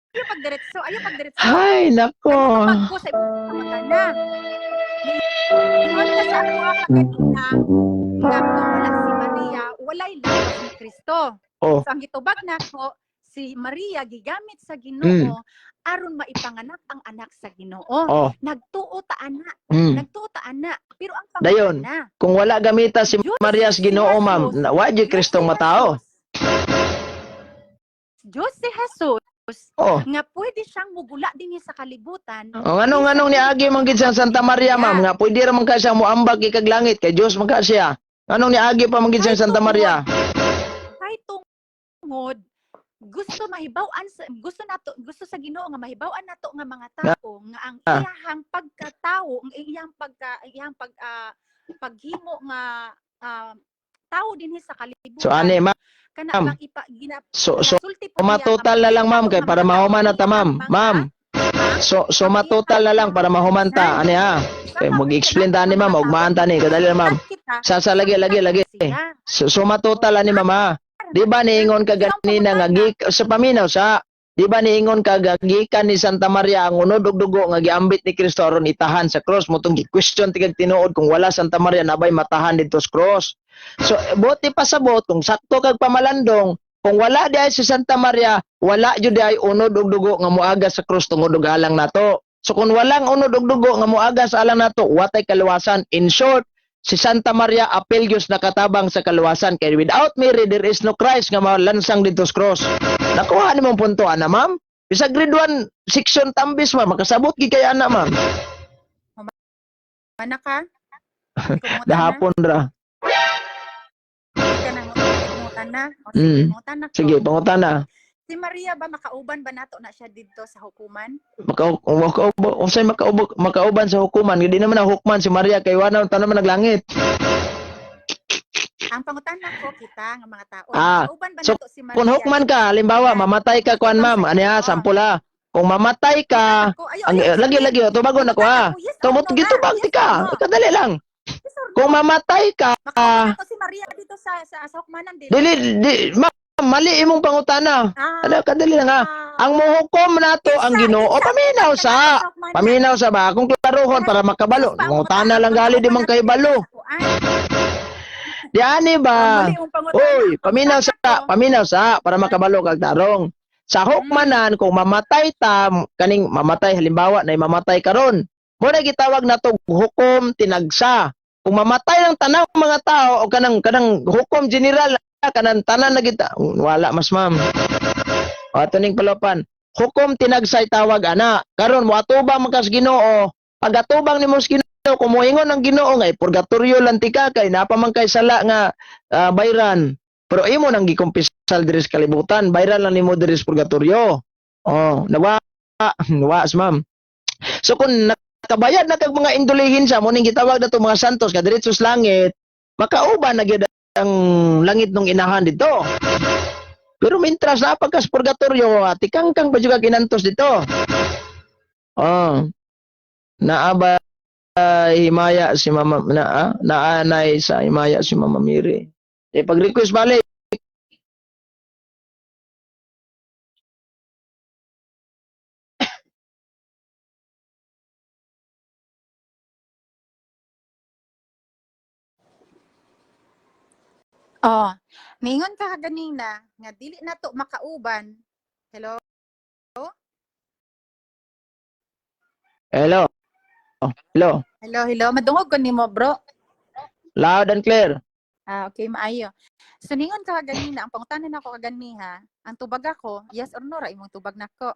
ayaw pag diretso, ayaw pag diretso. Ay, nako. Pag ko sa imong pangutana. Ingon ka sa ako kaganina nga kung wala si Maria, walay lawas ni Kristo. Oh. So ang gitubag nako, si Maria gigamit sa Ginoo aron maipanganak ang anak sa Ginoo. Oh. Nagtuo ta ana, nagtuo ta ana, pero ang Dayon. pangutana, Kung wala gamita si Diyos Maria sa si Ginoo, ma'am, Jesus. wa jud Kristong Diyos si matao. Jesus. Diyos si Jesus nga pwede siyang mugula dinhi sa kalibutan. O nganong nganong niagi man gid sa Santa Maria, ma'am, nga pwede ra man ka siya moambag ikag langit kay Dios man ka siya. Nganong niagi pa man gid sa Santa Maria? Kay tungod gusto mahibaw-an sa, gusto nato, gusto sa Ginoo nga mahibaw-an nato nga mga tao nga ang iyahang pagkatao, ang iyang pagka iyang pag paghimo nga tao dinhi sa kalibutan. So ani, ma'am, kana bang ipa gina, so ginasulti po niya nga matotal na lang, ma'am, kay para mahuman na ta, ma'am. Ma'am, so matotal na lang para mahuman ta. Ani ha? Kay mag-explain ta ni ma'am, ugmaan ta ni kadali na, ma'am. Sa lagi lagi lagi. So matotal ani, ma'am ha. Di ba niingon ka ganina nga sa paminaw sa di ba niingon ka nga gikan ni Santa Maria ang unod og dugo nga giambit ni Kristo aron itahan sa cross, motong gi-question tigag tinuod kung wala Santa Maria, nabay matahan didto sa cross? So buti pasabot kung sakto kag pamalandong, kung wala di ay si Santa Maria, wala jud di ay unod og dugo nga moagas sa cross tungod og alang nato. So kung walang unod og dugo nga moagas sa alang nato, watay kaluwasan. In short, si Santa Maria apil gyud nakatabang sa kaluwasan kay without Mary there is no Christ nga malansang didto sa cross. Nakuha ni mong punto ana, ma'am? Bisag grade 1 section tambis, ma'am, makasabot gid kay ana, ma'am. Mana ka? Kumutan na? Dahapon ra. Ka na, kumutan na. O, sige, kumutan na ko. Sige, pangutana. Si Maria ba makauban ba nato na siya didto sa hukuman? Unsay makauban sa hukuman? Hindi naman na hukman si Maria kay wala tanan man naglangit. Ang pangutana ko kita nga mga tao, makauban ba So, nato si Maria? Kung hukman ka, halimbawa mamatay ka kuan, ma'am, ani ha, sample ha. Kung mamatay ka, Ako, ayo, ang ayo, lagi sige. lagi tubagon ako ha. Pangutana ko, yes or Tumot no gitubag nga? ti Yes ka. or no? Kadali lang. Yes or no? Kung mamatay ka, Makauban nato si Maria dito sa hukmanan dili. dili di, ma'am, mali imong pangutana. Ano, kadali lang ha. Ang muhukom nato ang Ginoo, paminaw sa. Paminaw sa ba? Kung klarohon para makabalo. Mangutana lang gali di man kay balo. Diani ba? Oy, paminaw sa para makabalo kag tarong. Sa hukmanan kung mamatay ta kaning mamatay halimbawa na mamatay karon. Mo na gitawag nato hukom tinagsa. Kung mamatay ang tanang mga tao o kanang kanang hukom general kanang tanan na kita wala mas, ma'am. O ato ning palopan. Hukom tinagsay tawag ana. Karon mo atubang man kas Ginoo. Pag atubang nimo sa Ginoo, kung moingon ang Ginoo nga purgatorio lang tika kay napa man kay sala nga bayran. Pero imo nang gikumpisal diri sa kalibutan, bayran lang nimo diri sa purgatorio. Oh, nawa nawa ma'am. So kung nakabayad na kag mga indulihin sa mo ning gitawag nato mga santos ka diretso sa langit, makauban na gyud ang langit nung inahan dito. Pero mintras na pagkas purgatorio, tikangkang pa juga kinantos dito. Oh. Naa ba himaya si Mama na naanay sa himaya si Mama Mary. Eh pag request balik. Oh, ningon ka kaganina nga dili nato makauban. Hello? Hello. Oh, hello. Hello, hello. Madungog ko nimo, bro. Loud and clear. Ah, okay, maayo. So ningon ka kaganina, ang pangutanan nako kaganiha, ang tubag ako, yes or no ra imong tubag nako.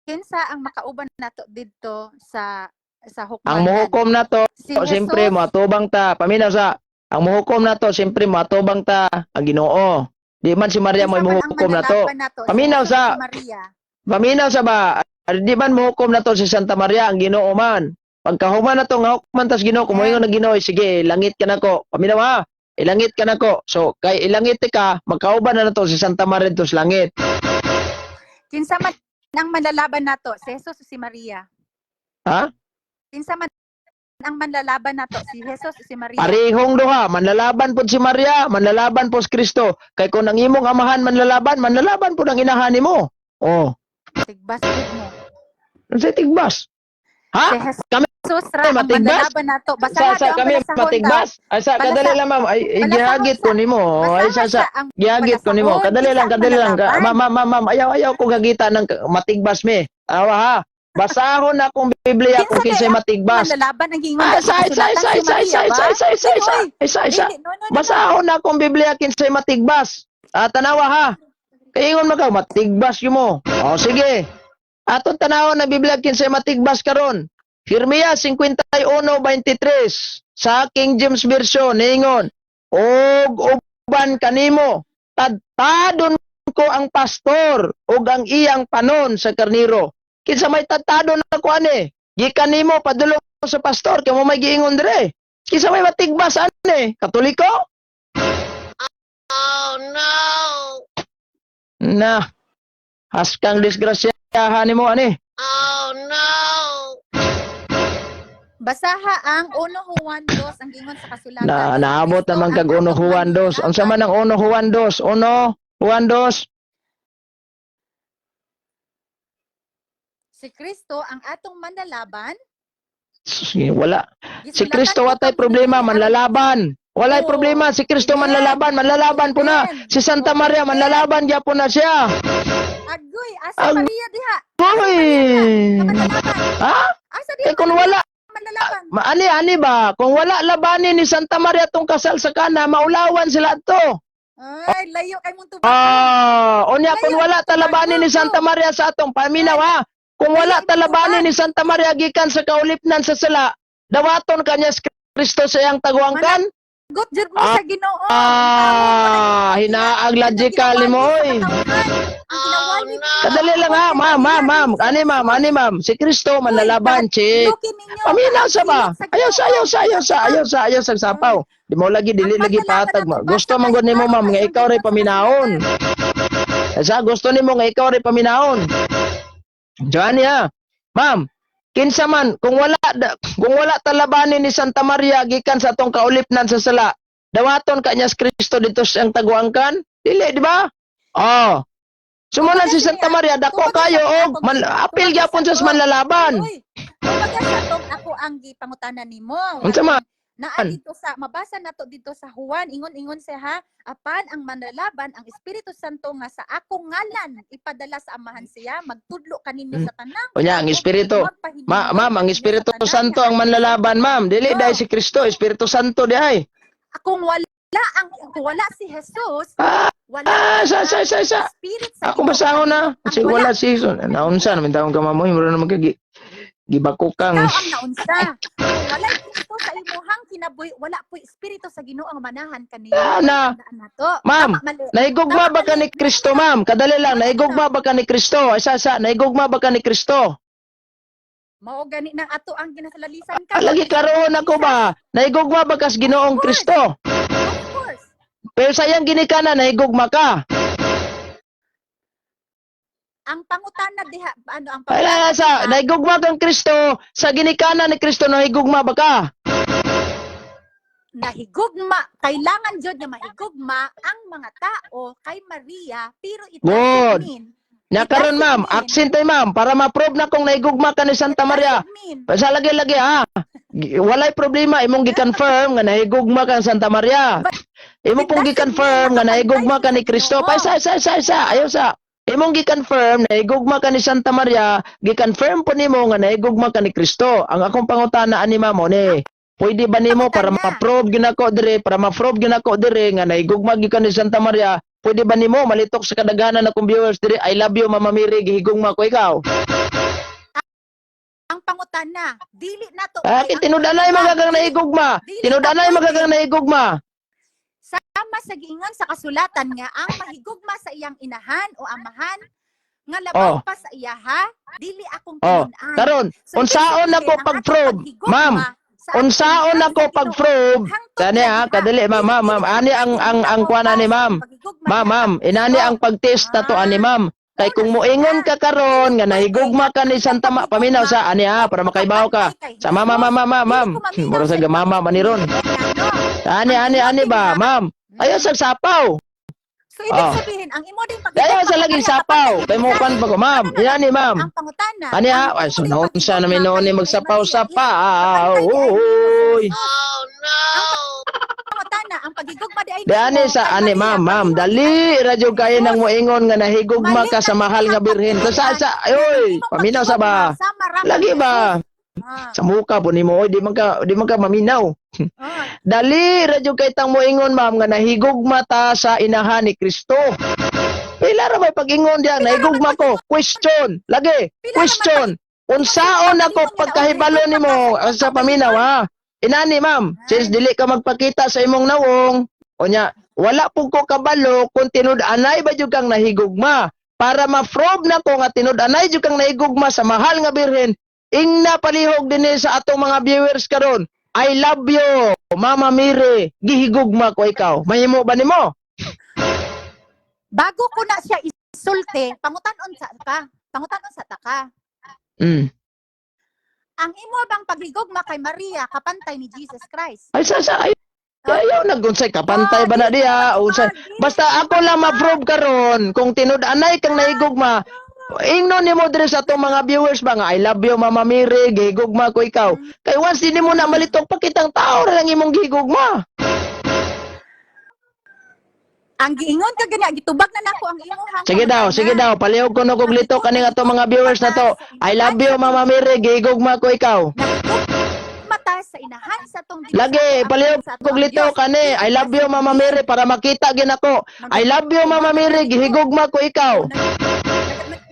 Kinsa ang makauban nato didto sa Ang hukmanan? muhukom nato, Si siyempre Jesus. moatubang ta. Paminaw sa ang muhukom nato, siyempre moatubang ta ang Ginoo. Di man si Maria Kinsa mo man ang muhukom nato. manlalaban nato? Si Paminaw Jesus o si Maria. Paminaw sa ba? Di man muhukom nato si Santa Maria ang Ginoo man. Pagkahuman nato nga hukman tas Ginoo, kung moingon ang Ginoo, sige, langit ka nako. Paminaw ha. Ilangit ka nako. So kay ilangit ka, magkauban na nato si Santa Maria dito sa langit. Kinsa man ang manlalaban nato? Si Jesus o si Maria? Ha? Kinsa man ang manlalaban nato? Si Jesus o si Maria? Parehong duha, manlalaban pod si Maria, manlalaban po si Kristo. Kay kung ang imong amahan manlalaban, manlalaban pod ang inahan nimo. Oh, Tigbas gud mo. unsay tigbas? Ha? Si Jesus Kami ra ang matigbas? manlalaban nato. Sa, Basaha sa daw ang kami balasahon daw. matigbas? Ay sa Balasa- kadali lang, ma'am, ay Balasahon gihagit ko nimo. Ay sa ang gihagit ko nimo. balasahon. Kadali lang, Kinsa ang kadali lang. manlalaban? Ma'am, ma'am, ma'am, ma'am, ayaw ayaw ko gagita ng matibas me. Awa ha. Basahon na akong Biblia kung Kinsa kinsay kay ang matigbas. manlalaban ang giingon Ah, sa sa sa kasulatan sa si sa Maria sa ba? sa sa sa sa Oy, isa isa. dili, no, no, no, no. Basahon na akong Biblia kinsay matigbas. Ah, tanawa ha. Kaingon man ka matigbas yun mo. O sige. Aton tanawon na Biblia kinsay matigbas karon. Jeremias 51:23 sa King James Version ningon, og uban kanimo tadtadon ko ang pastor ug ang iyang panon sa karniro. Kinsa may tadtadon ako ani? Gikan nimo padulong sa pastor kay mo may giingon dire. Kinsa may matigbas ani? Katoliko? Oh no! Na. Haskang disgrasyahan nimo ani. Oh no! Basaha ang 1 Juan 2 ang giingon sa kasulatan. Na Si naabot Kristo naman ang kag 1 atong Juan 2. Unsa man ang 1 Juan 2? 1 Juan 2. Si Kristo ang atong manlalaban. Sige, wala. Si Gisulatan Kristo ko watay kang problema, pinili. manlalaban. Walay Oo. problema si Kristo Amen. manlalaban, manlalaban po na. Amen. Si Santa Maria manlalaban gyapon na siya. Agoy, asa Maria diha? Uy. Nga manlalaban. Ha? Asa diha Eh kung wala, manlalaban? maani ani ba? Kung wala labanin ni Santa Maria tong kasal sa kana, maulawan sila to. Ay, layo kay mong tubag. Ah, unya kung wala talabanin ni Santa Maria sa atong paminaw ha. Kung wala talabanin ni Santa Maria gikan sa kaulipnan sa sala, dawaton kanya si Kristo sa iyang taguangkan? Gut jud mo sa Ginoo. Ah, hinaag logical nimo oy. Kadali lang ha, ma'am, ma'am, ma'am. Ani ma'am, ani ma'am. Si Kristo manlalaban, chick. Paminaw sa ba? Ayaw sa, ayaw sa, ayaw sa, ayaw sa, ayaw sa sapaw. Di mo lagi, dili lagi patag mo. Gusto man gud nimo ma'am nga ikaw ray paminahon. Sa gusto nimo nga ikaw ray paminahon. Joanny ha. Ma'am, kinsa man kung wala talabanin ni Santa Maria gikan sa atong kaulipnan sa sala, dawaton ka niya si Kristo dito sa iyang taguangkan? Dili, di ba? Oh. Sumuna si Santa Maria, dako kayo og man, apil gyapon sa manlalaban. Uy, kumbaga sa atong ako ang gipangutana nimo. Unsa man? Naa dito sa mabasa nato dito sa Juan, ingon-ingon siya ha, apan ang manlalaban ang Espiritu Santo nga sa akong ngalan ipadala sa Amahan siya magtudlo kaninyo sa tanan. Unya ang Espiritu. Ma, ma'am, ang Espiritu Santo ang manlalaban, ma'am. Dili Oh. dahil si Kristo, Espiritu Santo di ay. Kung wala ang kung wala si Jesus, wala Ah, sa sa sa sa. Spirit sa Ako Ginoo. basahon na. Ang Si wala si naunsa naman taong kamamoy, mura naman kay gibako kang. Ikaw ang naunsa. Kung wala Kristo sa imuhang kinabuhi, wala po Espiritu sa Ginoo ang manahan kaniyo. Ah, na. Tandaan nato. Ma'am, Tama, mali. Naigugma ba ka ni Kristo, ma'am? Kadali lang, naigugma ba ka ni Kristo? Isa sa, naigugma ba ka ni Kristo? Mao gani nang ato ang ginasalalisan ka. Ah, lagi klaroon ako ba? Naigugma ba kas Ginoong Kristo? Of course. Pero sa iyang ginikanan, naigugma ka. Ang pangutana diha ano ang Wala sa, naigugma kang Kristo, sa ginikanan ni Kristo, naigugma ba ka? Nahigugma, kailangan jud nga mahigugma ang mga tao kay Maria, pero it Good. doesn't mean Nya karon ma'am, accent tay ma'am para ma-prove na kung naigugma ka ni Santa it Maria. doesn't mean. Basta lagi-lagi ha. Walay problema imong gi-confirm nga nahigugma ka ni Santa Maria. Imo pong gi-confirm nga nahigugma ka ni Kristo. Pa isa isa isa isa ayaw sa. Imong gi-confirm nahigugma ka ni Santa Maria, gi-confirm po nimo nga nahigugma ka ni Kristo. Ang akong pangutana ani ma'am mo ni, pwede ba nimo para ma-prove ginako dire, para ma-prove ginako dire nga nahigugma gyud ka ni Santa Maria? Pwede ba nimo malitok sa kadaghanan akong viewers dire, "I love you, Mama Mary, gihigugma ko ikaw"? Ang pangutana, dili nato Ah, kay ang tinudanay magagang nahigugma. Tinudanay magagang nahigugma. Sama sa giingon sa kasulatan nga ang mahigugma sa iyang inahan o amahan nga labaw pa sa iyaha, dili akong tinun-an. Karon, So, ibig unsaon sabihin, ako ang atong pag-probe, paghigugma ma'am, sa atong unsaon inahan ako sa Ginoo, pag-probe, hangtod kani sa ha, diha, kadali ma'am, ma'am, ma'am, ani ang kuan ani ma'am. paghigugma Ma'am, niya ma'am, kay inani Kristo. ang pag-test na to ani ma'am. Kay kung moingon ka karon nga nahigugma ka ni Santa Ma, paminaw sa ani ha para makaibaw ka. Sa mama, mama, mama, ma'am. Mura sa mama maniron. Ani ani ani ba, ma'am? Ayaw sa sapaw. So ibig sabihin, ang imo ding paghigugma Ayaw sa kay laging Maria, sapaw. kapatid Kay mo Jesus. kan ba ko, ma'am? Inani ma'am. Ang pangutana. Ani ha, ang ay imo so ding naunsa na paghigugma noon ni kay magsapaw Maria sa is pa. kapantay di ay nimo Uy. sa Jesus. Ang pangutana, ang paghigugma di ay Di ani nimo sa kay ani Maria, ma'am, ma'am, pareho di dali ay radyo kayo Jesus. nang moingon nga nahigugma Mali ka sa ang mahal nga imong birhen. Sa pagtulunan. oy, Ang imong paminaw sa ba? paghigugma sama ra kay Lagi ba? Jesus. Ah, Sa muka po nimo oy, di man ka maminaw. Dali radyo kay tang moingon ma'am nga nahigugma ta sa inahan ni Kristo. Pila ra may pag-ingon diyan, nahigugma ko. Question, lagi. Pila ra man Question. Unsaon ako pagkahibalo nimo sa paminaw ha? Inani ma'am, since dili ka magpakita sa imong nawong, unya wala pud ko kabalo kung tinud-anay ba jud kang nahigugma. Para ma-probe na ko nga tinud-anay jud kang nahigugma sa mahal nga birhen, ingna palihog dinhi sa atong mga viewers karon. "I love you, Mama Mary, gihigugma ko ikaw." Mahimo ba nimo? Bago ko na siya isulte, pangutan-on sa ka. Pangutan-on sa ta ka. Ang imo bang paghigugma kay Maria kapantay ni Jesus Christ? Ay sa ay ayaw nagunsay kapantay ba na diha unsay. Basta ako lang ma-prove karon kung tinud-anay kang nahigugma. Ingnon nimo diri sa atong mga viewers ba nga, "I love you, Mama Mary, gihigugma ko ikaw." Kay once di nimo na malitok pakitang tao ra lang imong gihigugma. Ang giingon ka gani, gitubag na nako ang imuhang Sige daw, sige daw, palihog ko no kog litok kaning atong mga viewers na to. "I love you, Mama Mary, gihigugma ko ikaw." Mata sa inahan sa atong Lagi, palihog kog litok kani. "I love you, Mama Mary," para makita ginako. "I love you, Mama Mary, gihigugma ko ikaw."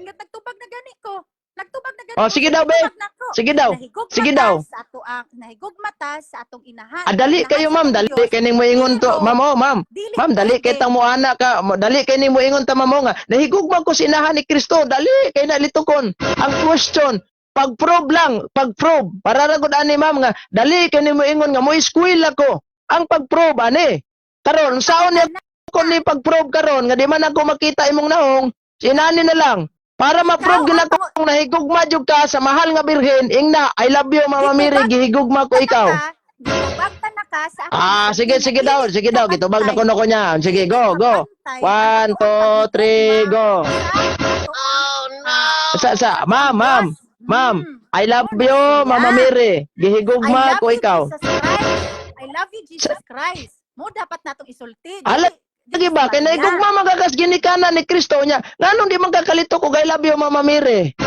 Nagtubag na gani ko. Nagtubag na gani Oh, ko. Sige daw, be. Nagtubag na ko. Sige daw. Nahigugma Sige ta daw. sa ato ang nahigugma ta sa atong inahan. Ah, dali Inahan kayo, sa ma'am, atong dali Diyos. kay ning moingon to. Pero, Ma'am, oh, ma'am. dili Ma'am, dali kay pwede. tang mo ana ka, dali kay ning moingon ta, ma'am, oh, nga nahigugma ko sa inahan ni Kristo. Dali kay na litukon. Ang question, pag-prove lang, pag-prove. Para ra gud ani, ma'am, nga dali kay ning moingon nga mo eskwela ko. Ang pag-prove ani. Karon, saon niya ko ni pag-prove karon nga di man ako makita imong naong, inani na lang. Para ma-prove Ikaw gila ang ko kung nahigugma jud ka sa mahal nga birhen, ingna, "I love you, Mama Mary, gihigugma ko ikaw." Gitubag ta na ka sa akong Ah, sige, gisulti sige nga daw, dili sige daw, gitubag na kapantay. kuno ko niya. Sige, go, go. Kapantay ang One, atoang two, three, paghigugma go. sa atoang Sa, ma'am, ma'am, ma'am, "I love you, Mama Mary. I Gihigugma love ko you, ikaw." Jesus Christ. I love you, Jesus Christ. Mo dapat natong isulti. Ala, Dili lagi ba? si Kay Maria. nahigugma man kakas ginikanan ni Kristo niya. Nganong di man kakalito ko "I love you, Mama Mary"?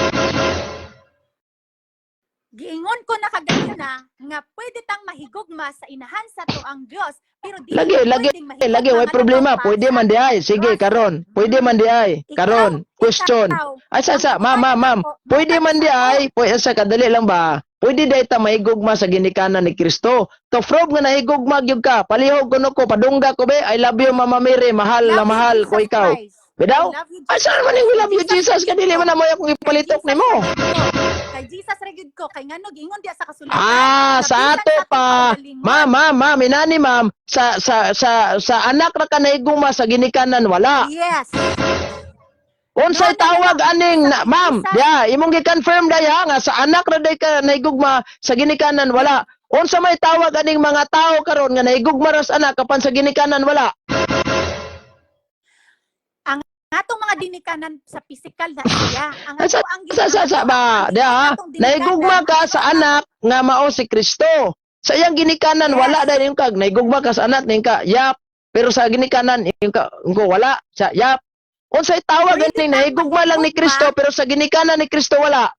Giingon ko na kaganina nga pwede tang mahigugma sa inahan sa atoang Dios, pero dili Lagi, lagi, pwedeng mahigugma lagi, way nga problema. pa Pwede sa man di ay. Sige, Diyos. karon. Pwede man di ay. Ikaw, Karon, question. ikaw, Ay, sa, ang sa, ma'am, ma'am, ma'am. ako, Pwede man di ako. ay. Pwede, sa, kadali lang ba? Pwede di ta mahigugma sa ginikanan ni Kristo. To prove nga nahigugma gyud ka, palihog kuno ko, padungga ko be, "I love you, Mama Mary, mahal na Love you, mahal ko Jesus ikaw." Christ. Bidaw? I love you, Ay, saan man yung "We love you, Jesus"? Kadili man na mo akong ipalitok nimo. Kay Jesus ra gyud ko, kay ngano giingon diya sa kasulatan. Ah, sa Kabisan ato sa pa. atong kaugalingon. Ma'am, ma'am, ma'am, inani, ma'am, sa anak ra ka nahigugma, sa ginikanan wala. Yes. Unsay No, no, tawag no. aning na, Sa ma'am, Jesus. ya, imong gi-confirm daya nga sa anak ra day ka nahigugma, sa ginikanan wala. Unsa may tawag aning mga tao karon nga nahigugma ra sa anak apan sa ginikanan wala? Atong mga dinikanan sa physical na siya. Ang Sa ato ang sa ba, diha, atong dinikanan, nahigugma ka sa anak nga mao si Kristo. Sa iyang ginikanan wala dahil yung kag nahigugma ka sa anak ning ka, yap. Pero sa ginikanan yung ka ko wala sa yap. Unsay tawag Pwede aning tang nahigugma lang ni mahigugma. Kristo pero sa ginikanan ni Kristo wala?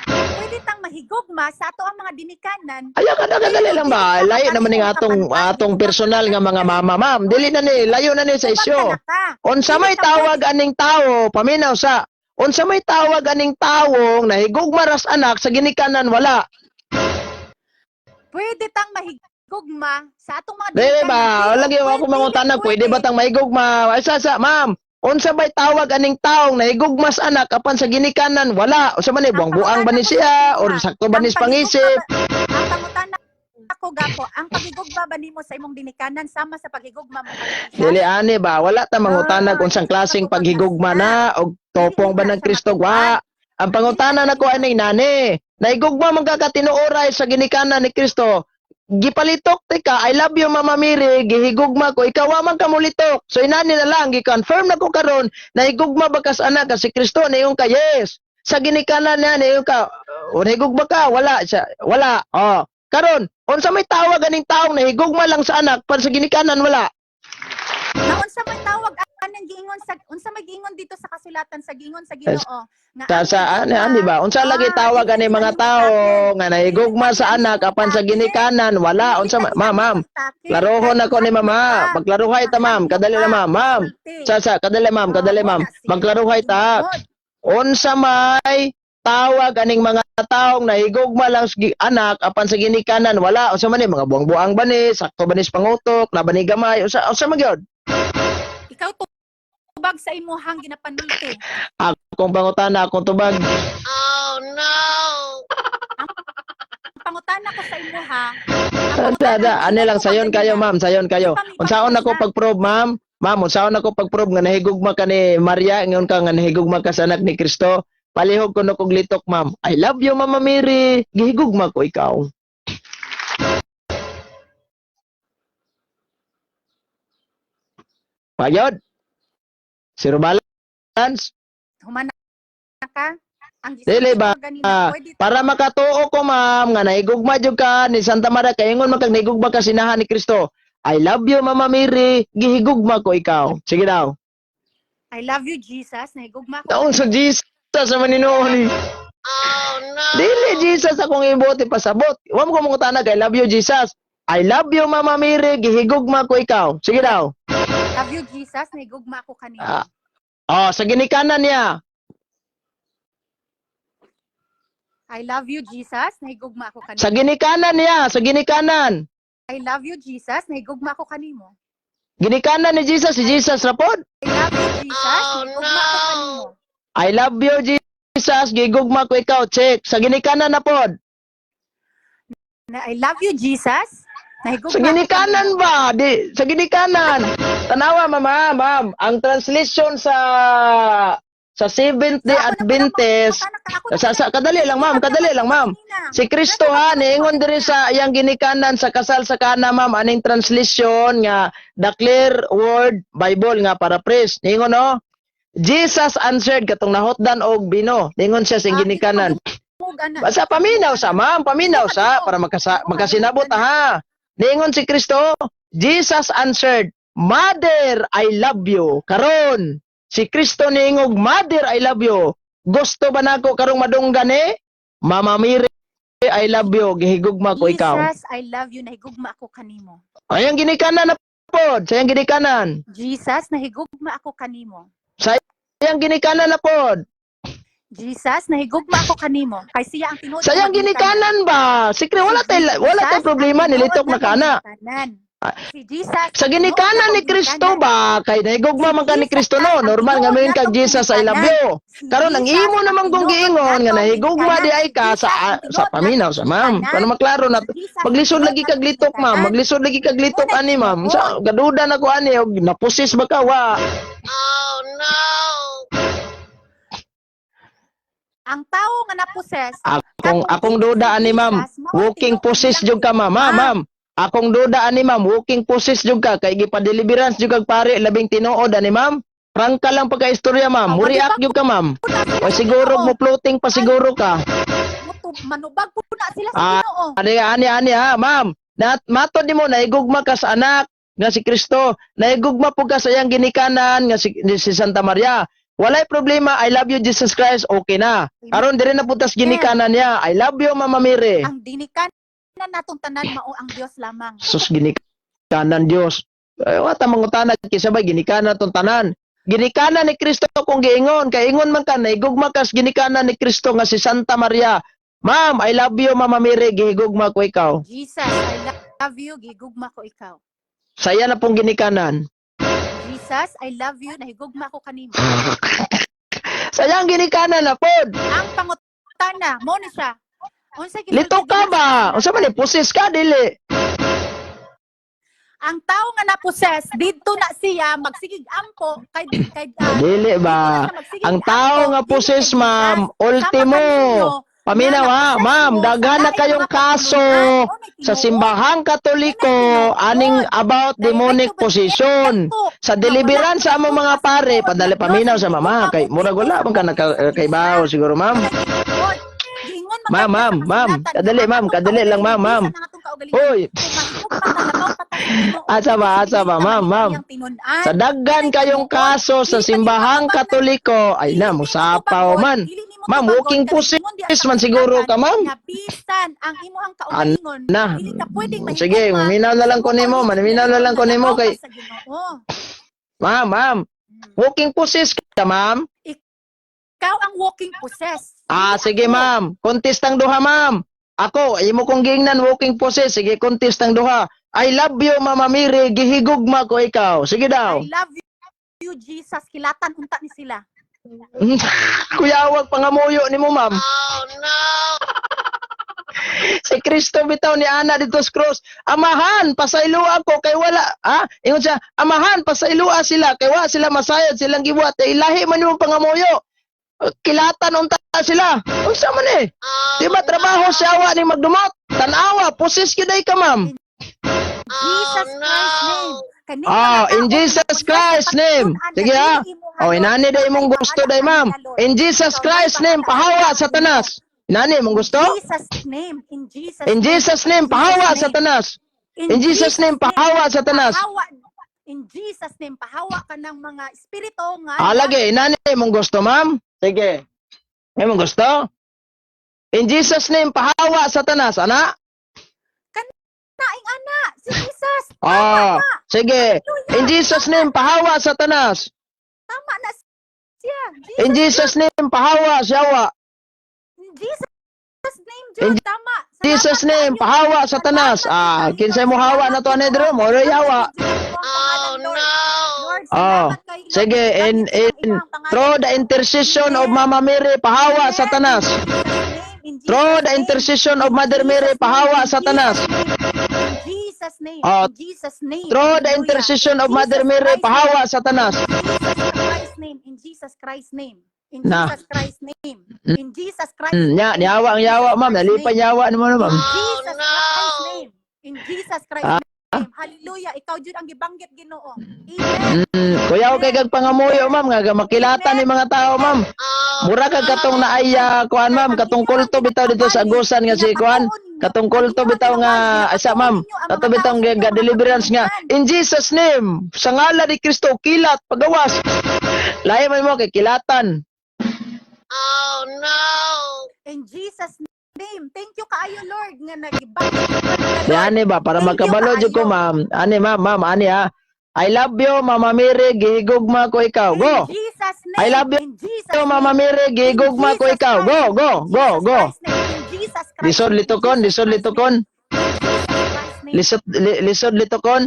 Pwede tang mahigugma sa ato ang mga dinikanan. Ayaw ka na, kadali lang ba? Layo naman ning atong atong personal nga mga mama, ma'am. Dili na ni, layo na ni sa isyo. Unsa may tawag aning tawo, paminaw sa. Unsa may tawag aning tawong nahigugma ras anak, sa ginikanan wala? Pwede tang mahigugma sa atong mga Dili ba? pero Lagi ako mangutana, pwede ba tang mahigugma? Ay sa, ma'am. Unsa may tawag aning taong nahigugma sa anak apan sa ginikanan wala? Unsa man ni, buang-buang ba ni siya or sakto ba ni Ang sa pangisip? Ang pangutana ako gapo, ang paghigugma ba nimo sa imong dinikanan sama sa paghigugma mo kay Jesus? Dili ani ba, wala ta mangutana kung unsang klaseng paghigugma na og topong ba ng Kristo wa. Ang pangutana nako aning nani, nahigugma man ka katinuoray sa ginikanan ni Kristo. Gipalitok tika, "I love you, Mama Mary, gihigugma ko ikaw," wa man ka mulitok. So inani na lang, gi-confirm na ko karon, nahigugma ba kas anak ka si Kristo? Niyon ka, yes. Sa ginikanan niya niyon ka, nahigugma ka, wala siya, wala. Oh. Karon, unsa may tawag aning taong nahigugma lang sa anak pan sa ginikanan wala? Na unsa may tawag anang giingon sa unsa may giingon dito sa kasulatan sa giingon sa Ginoo nga Sa ang sa ano, paghigugma- ano ba? Unsa lagi tawag ani mga tao nga nahigugma sa anak apan sa ginikanan wala? Unsa ma'am, ma'am? Klarohon ako ni mama. Magklaruhay ta, ma'am. Kadali na, ma'am. Ma'am. Sa kadali, ma'am, kadali, ma'am. Magklaruhay ta. Unsa may tawag aning mga taong nahigugma lang sa anak apan sa ginikanan wala? Unsa man ni, mga buang-buang ba ni, sakto ba ni sa pangutok, na ba ni gamay? Unsa man gyud? Ikaw tubag sa imuhang ginapanulti. Akong pangutana, akong tubag. Ang pangutana ko sa imuha. Da, da, ano lang, sayon kayo, ma'am, sayon kayo. Unsaon ako pag-prove, ma'am? Ma'am, unsaon ako pag-prove nga nahigugma ka ni Maria, ingon ka nga nahigugma ka sa anak ni Kristo? Palihog ko no kog litok, ma'am. "I love you, Mama Mary. Gihigugma ko ikaw." Payod. Zero balance. Humana ka. Ang Dili gisulti ba? ko ganina, pwede Para makatuo ko, ma'am, nga nahigugma jud ka ni Santa Maria, kay ingon man kag nahigugma ka sinahan ni Kristo. "I love you, Mama Mary. Gihigugma ko ikaw." Sige daw. I love you, Jesus. Nahigugma ko. Taon sa Jesus sa maninoon ni. Oh no. Dili Jesus akong ibuot ipasabot. Wa mo ko mangutana, "I love you, Jesus." I love you, Mama Mary, gihigugma ko ikaw. Sige daw. Love you, Jesus, nahigugma ako kanimo. Ah. Oh, sa ginikanan niya. I love you, Jesus, nahigugma ako kanimo. Sa ginikanan niya, sa ginikanan. I love you, Jesus, nahigugma ako kanimo. Ginikanan ni Jesus, si Jesus ra pod. I love you, Jesus, nahigugma ako kanimo. I love you, Jesus, gigugma ko ikaw. Check. Sa ginikanan na pod. Na I love you, Jesus, nahigugma Sa ako ginikanan kanimo. ba? Di, sa ginikanan. Tanawa, mama, ma'am. Ang translation sa Seventh Day Ako na pala, Adventist, ako na sa kadali lang, ma'am, kadali lang, ma'am. kanina. Si Kristo ha, niingon diri sa iyang ginikanan sa kasal sa Kana, ma'am, aning translation nga The Clear Word Bible nga paraphrase. Niingon, no? Jesus answered, katong nahotdan og bino. Niingon siya sa iyang Ah, ginikanan. Mug, ana. Basta paminaw sa, ma'am, paminaw sa para magkasinabot ha. Niingon si Kristo, Jesus answered, "Mother, I love you." Karon, si Kristo niingog, "Mother, I love you." Gusto ba nako karong madunggan eh? Mama Mary, I love you. Gihigugma ko ikaw. Jesus, I love you, nahigugma ako kanimo. Ayang ginikanan na pod, sayang ginikanan. Jesus, nahigugma ako kanimo. Sayang ginikanan na pod. Jesus, nahigugma ako kanimo. Kay siya ang tinuod Sayang nga ginikanan ba? Sikre wala tay problema, nilitok na kana. Ginikanan. Si Jesus. Sa ginikanan ni Kristo ba kay nahigugma man ka ni Kristo, no? Normal nga moingon kag, "Jesus, I love you." Karon ang imo namang kung giingon nga nahigugma di ay ka sa paminaw sa, ma'am. Para maklaro na, maglisod lagi kag litok, ma'am. Maglisod lagi kag litok ani, ma'am. Sa gaduda na ko ani og napusis ba ka wa? Ang tao nga na-possess Akong duda ani, ma'am. Walking possess jud ka, ma'am. Ma'am, ma'am. Akong duda ani, ma'am, walking possess jud ka kay gipa-deliverance jud kag pare labing tinuod ani, ma'am. Prangka lang pagka-istorya, ma'am. Muriak jud ka, ma'am. O siguro mo floating pa siguro ka. Manubag po na sila sa Ah, Ginoo. Ani ani ani ha, ma'am. Na matod nimo naigugma ka sa anak nga si Kristo, naigugma pud ka sa iyang ginikanan nga si Santa Maria. Walay problema, I love you, Jesus Christ, okay na. Aron dire na putas ginikanan niya. I love you, Mama Mary. Ang dinikanan natong tanan mao ang Dios lamang. Sus, ginikanan Dios. Ay, wata mangutana kisa ba ginikanan tong tanan. Ginikanan ni Kristo kung giingon, kay ingon man ka naigugma ka sa ginikanan ni Kristo nga si Santa Maria. Ma'am, I love you, Mama Mary, gihigugma ko ikaw. Jesus, I love you, gigugma ko ikaw. Saya na pong ginikanan. Jesus, I love you, nahigugma ko kanimo. Sayang ginikanan na pod. Ang pangutana, mo ni siya. Unsa gisulti Lito ka dinha ba? sa Unsa man ni possess ka dili? Ang tao nga na-possess, didto na siya magsigig ampo kay Dili ba? didto na siya magsigig Ang tao ampo, nga dili possess, kay ma'am, Jesus. ultimo. Sama kaninyo, Paminaw nga ha, na-possess ma'am, mo sa daghan na laing kayong mga kaso pagtulunan, o may sa tinuod. simbahang Katoliko aning about demonic Diretso ba possession. Diretso. Sa Nga deliverance wala sa among mga sa pare, tinuod padali nga paminaw Dios, sa mama hindi kay mo murag wala man ka nakaibaw siguro, ma'am. Tinuod. Giingon man Ma'am, kay ma'am, sa ma'am, kasulatan kadali, nga ma'am, ang atong kadali lang, ma'am, kaugalingon, ma'am. bisan ang atong kaugalingon, Hoy, kung mahigugma ta, labaw pa ta sa Ginoo. Asa ba, asa ba, Dili ta ma'am, ma'am. iyang tinun-an. Sa daghan kayong kaso sa simbahang Katoliko, ay na, Dili nimo musapaw tubagon, man. dili nimo Ma'am, tubagon, walking kay possess ingon di ang man siguro ka, ma'am. nga bisan ang imuhang kaugalingon, Na. dili ka pwedeng Sige, mahigugma maminaw na lang ko nimo, maminaw na lang ko nimo Labaw ka kay sa Ginoo. Ma'am, ma'am. Walking possess ka, ma'am. Ikaw ang walking possess. Ah, Dili sige, ako. ma'am. Contest ang duha, ma'am. Ako, imo kong giingnan walking possess. Sige, contest ang duha. I love you, Mama Mary. Gihigugma ko ikaw. Sige daw. I love you, Jesus. Kilatan unta ni sila. Kuyawag pangamuyo nimo, ma'am. Oh, no. Si Kristo bitaw ni ana dito sa cross. "Amahan, pasayloa ko kay wala." Ha? Ingon siya, "Amahan, pasayloa sila kay wa sila masayod silang gibuhat." Eh, ilahi man imong pangamuyo. Kilatan unta sila. Unsa man eh? Di ba trabaho sa awa ni magdumot? Tanawa, possess gyud ay ka, ma'am. Jesus Christ name. Kani Ah, mga in tao, Jesus nga Christ name. pagtulunan, Sige nga ha. dili imo Oh, inani day imong bahala gusto day, ka ma'am. nila, Lord. In Jesus Ikaw Christ may name, bahala pahawa ka Satanas. Inani imong gusto? Jesus name, in Jesus In Jesus name, pahawa Satanas. In Jesus name, pahawa Satanas. Pahawa. In Jesus name, pahawa ka ng mga espiritu nga Ah, lagi, inani imong gusto, ma'am? Sige. Imong gusto? In Jesus' name, pahawa, Satanas, ana? Naing ana, si Jesus. Ah, sige. Hallelujah. In Jesus' name, pahawa, Satanas. Tama na siya. In Jesus' name, pahawa, siyawa. In Jesus' name, In Jud, tama. Salamat Jesus' name, kaayo. pahawa, Satanas. Ah, Salamat, kinsay mo hawa na to ani dre, mo ro yawa. Oh, no. Lord, Oh, salamat kay Lord. sige, in Gamit ang pangalan. through the intercession of Mama Mary, pahawa, Amen. Satanas. In Jesus' name, in Through Jesus' the name. intercession of Mother Mary, pahawa, Satanas. In Jesus' name. Oh, In Jesus' name. through the Hallelujah. intercession of In Mother Jesus Mary, Christ's pahawa, name. Satanas. In Jesus Christ's name. In Jesus Christ's name. In Na. Jesus Christ's name. In Jesus Christ's Nya, name. niyawa ang In yawa, Jesus ma'am. Christ's Nalipay name. yawa nimo na, In ma'am. Jesus Christ's name. In Jesus Christ's name. Hallelujah. Ikaw jud ang gibanggit, Ginoo. Amen. Kuyaw kay kag pangamuyo, ma'am, nga makilatan ni mga tao, ma'am. Mura kag katong naaya kuan, ma'am, katong kulto bitaw dito sa Agusan nga si kuan, katong kulto bitaw nga asa, ma'am, kato bitaw nga deliverance nga in Jesus' name, sa ngalan ni Kristo, kilat pagawas. Lahi man mo kay kilatan. In Jesus' name. Thank you kaayo, Lord, nga nagibanggit ka nila, Di Lord. ani ba para Thank you makabalo jud ko, kaayo. ma'am. Ani, ma'am, ma'am, ani ha. I love you, Mama Mary, gihigugma ko ikaw. Go. In Jesus' name. I love you, In Jesus' Mama name. Mary, In gihigugma ko Jesus ikaw. Go, Christ. go, In go, Jesus go. Christ's name. In Jesus Christ's Lisod name. In litokon, Jesus lisod Christ's name. litokon. In Jesus Christ's name. Lisod lisod litokon.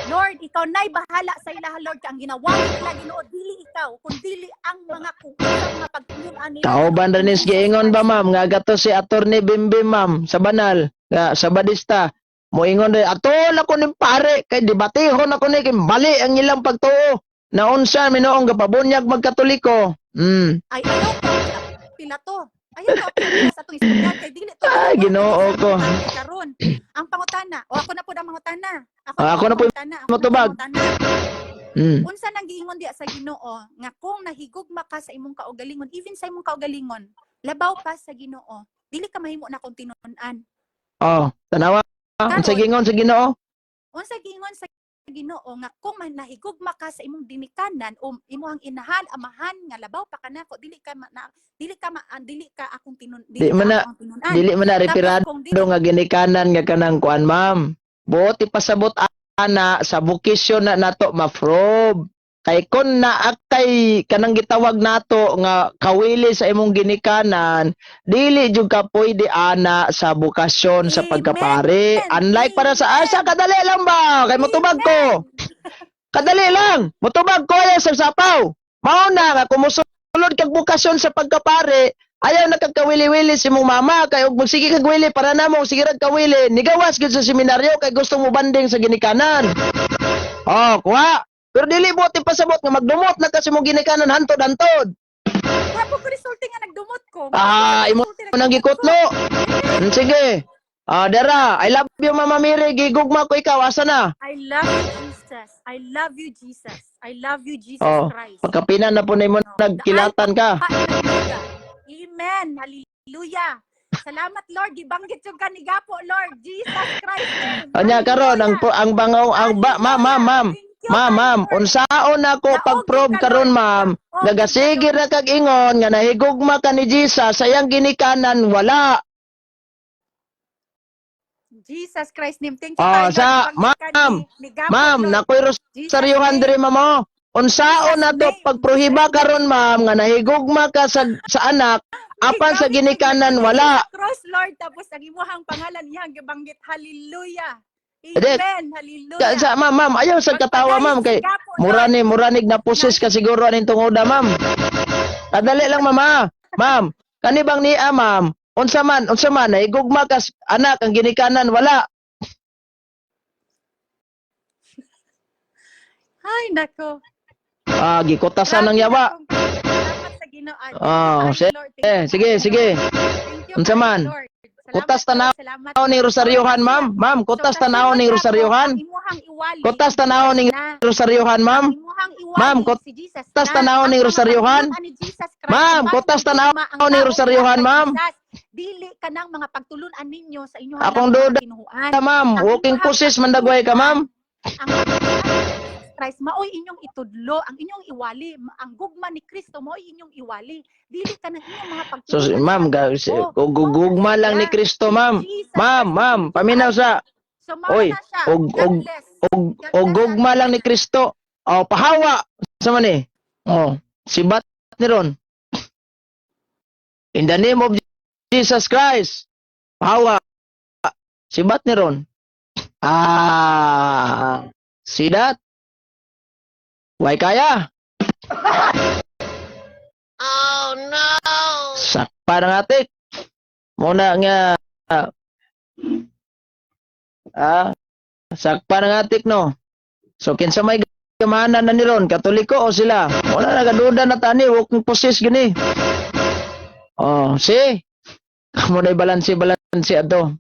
Lord, ikaw na'y bahala sa ilaha, Lord, kay ang ginawa nila, Ginoo, dili ikaw, kun dili ang mga kung sa mga pagtulunan nila. Kauban In ra nis Jesus giingon ba Christ's ma'am nga gato si Attorney Bimbim, ma'am, sa banal nga sa Badista moingon rin atol ako ning pare kay debatehon ako ni kay mali ang ilang pagtuo naunsa minoong gapabunyag magkatoliko. Ay, ayaw ko pila to. Ayaw ko pila sa atong istorya kay dili to. Ay, Ginoo ko. Karon, ang pangutana, o ako na pud ang mangutana. Ako Ah, ako na pud pud ang mangutana, ako na pud ang motubag. mangutana. Unsa nang giingon diya sa Ginoo nga kung nahigugma ka sa imong kaugalingon, even sa imong kaugalingon, labaw pa sa Ginoo, dili ka mahimo na kung tinun-an. Oh, tanawa unsa Karon, giingon sa Ginoo? Unsa giingon sa Ginoo nga kung man nahigugma ka sa imong ginikanan o imong inahan, amahan nga labaw pa kanako, dili ka ma, na, dili ka ma, ah, dili ka akong tinun Di dili man ka na akong tinun-an. Dili man na Tapos referado kung dili nga ginikanan nga kanang kuan, ma'am. Buot ipasabot ana sa bokisyon na nato ma-probe. Kay kon naa kay kanang gitawag nato nga kawili sa imong ginikanan, dili jud ka pwede ana sa bokasyon sa Amen. pagkapare. Unlike para sa asa, kadali lang ba kay motubag ko. Kadali lang, motubag ko ayaw sa sapaw. Mao na nga kung mosulod kag bokasyon sa pagkapare, ayaw na kag kawili-wili si imong mama kay og magsige kag wili para namo sige rag kawili, nigawas gyud sa seminaryo kay gusto mo banding sa ginikanan. Oh, kuha. Pero dili buot ipasabot nga magdumot na kasi mo ginikanan hantod-hantod. Wa po ko resulti nga nagdumot ko. Ah, imo Resulti nang nagdumot ko. gikutlo. Sige. Ah, dara, I love you, Mama Mary, gigugma ko ikaw, asa na? I love you, Jesus. I love you, Jesus. I love you, Jesus Oh, Christ. pagkapina na po na imo nagkilatan ka. Hallelujah. Amen. Hallelujah. Salamat, Lord. Gibanggit yung kanigapo, Lord. Jesus Christ name. Anya karon ang bangaw ang ba ma'am ma'am ma'am Thank you, ma'am ma'am Lord. unsaon nako Naog pag-probe ka, karon Lord. ma'am Naog nagasige ka, ra kag ingon nga nahigugma ka ni Jesus sayang ginikanan wala? Jesus Christ name. Thank you, Ah, Lord. sa Gibanggit ka ma'am, ni Gapo, ma'am, Lord. nakoy Jesus rosaryuhan name. diri ma'am oh. Unsaon Jesus nato name. pagprohiba karon ma'am nga nahigugma ka sa anak apan sa Gigamit ginikanan ni wala? sa cross, Lord. Tapos ang imuhang pangalan iyang gibanggit. Hallelujah. Di, Amen. Hallelujah. sa ma'am ma'am ayaw sa katawa Magpadayon ma'am si kay Gapo, mura Lord. ni muranig na pusis ka siguro aning tungoda, ma'am. Kadali lang, ma'am ha. Ma'am, kani bang niya ma'am? Unsa man nahigugma ka anak ang ginikanan wala? Ay, nako. Ah, gikutasan ng Grabe yawa. na akong salamat sa Ginoo. Thank you Ah, kaayo, sige, Lord. Thank you sige, kaayo, sige. Lord. Thank you Unsa kaayo, man? Lord. Salamat, Kutas Lord. tanaw Salamat. ni rosaryuhan, ma'am. Ma'am, So, kutas tanaw kasunod ni na po, rosaryuhan. ang imuhang iwali Kutas si tanaw Jesus ning na. rosaryuhan, ma'am. Ang imuhang iwali Ma'am, si Jesus kutas na. tanaw Ang ning mga rosaryuhan. pagtulunan ni Jesus Christ, Ma'am, apan kutas tanaw nahigugma ang ning taong rosaryuhan, wala kay ma'am. Jesus. Dili kanang mga pagtulunan ninyo sa inyong Akong mga duda, tinuhuan. ma'am. Ang Walking imuhang pusis mandagway ka, ma'am. ang pagtulunan ni Jesus Christ maoy inyong itudlo, ang inyong iwali, ang gugma ni Kristo maoy inyong iwali. Dili ka ng inyong mga So, pagtulunan ma'am, sa tao. gugma lang ni Kristo, ma'am. Jesus Ma'am, Christ. Ma'am, paminaw sa So mao Oy, na siya. God bless. og gugma lang ni Kristo. Oh, pahawa sa man eh. Oh, sibat ni ron. In the name of Jesus Christ. Pahawa. Sibat ni ron. Ah, see that? Why kaya? Oh no! Sakpa ng atik. Muna nga sakpa ng atik, no. So kinsa may gamanan na ni ron, Katoliko o sila? Wala nagaduda na tani, walking possess gini. Oh, see? Kamo na balanse balanse ato.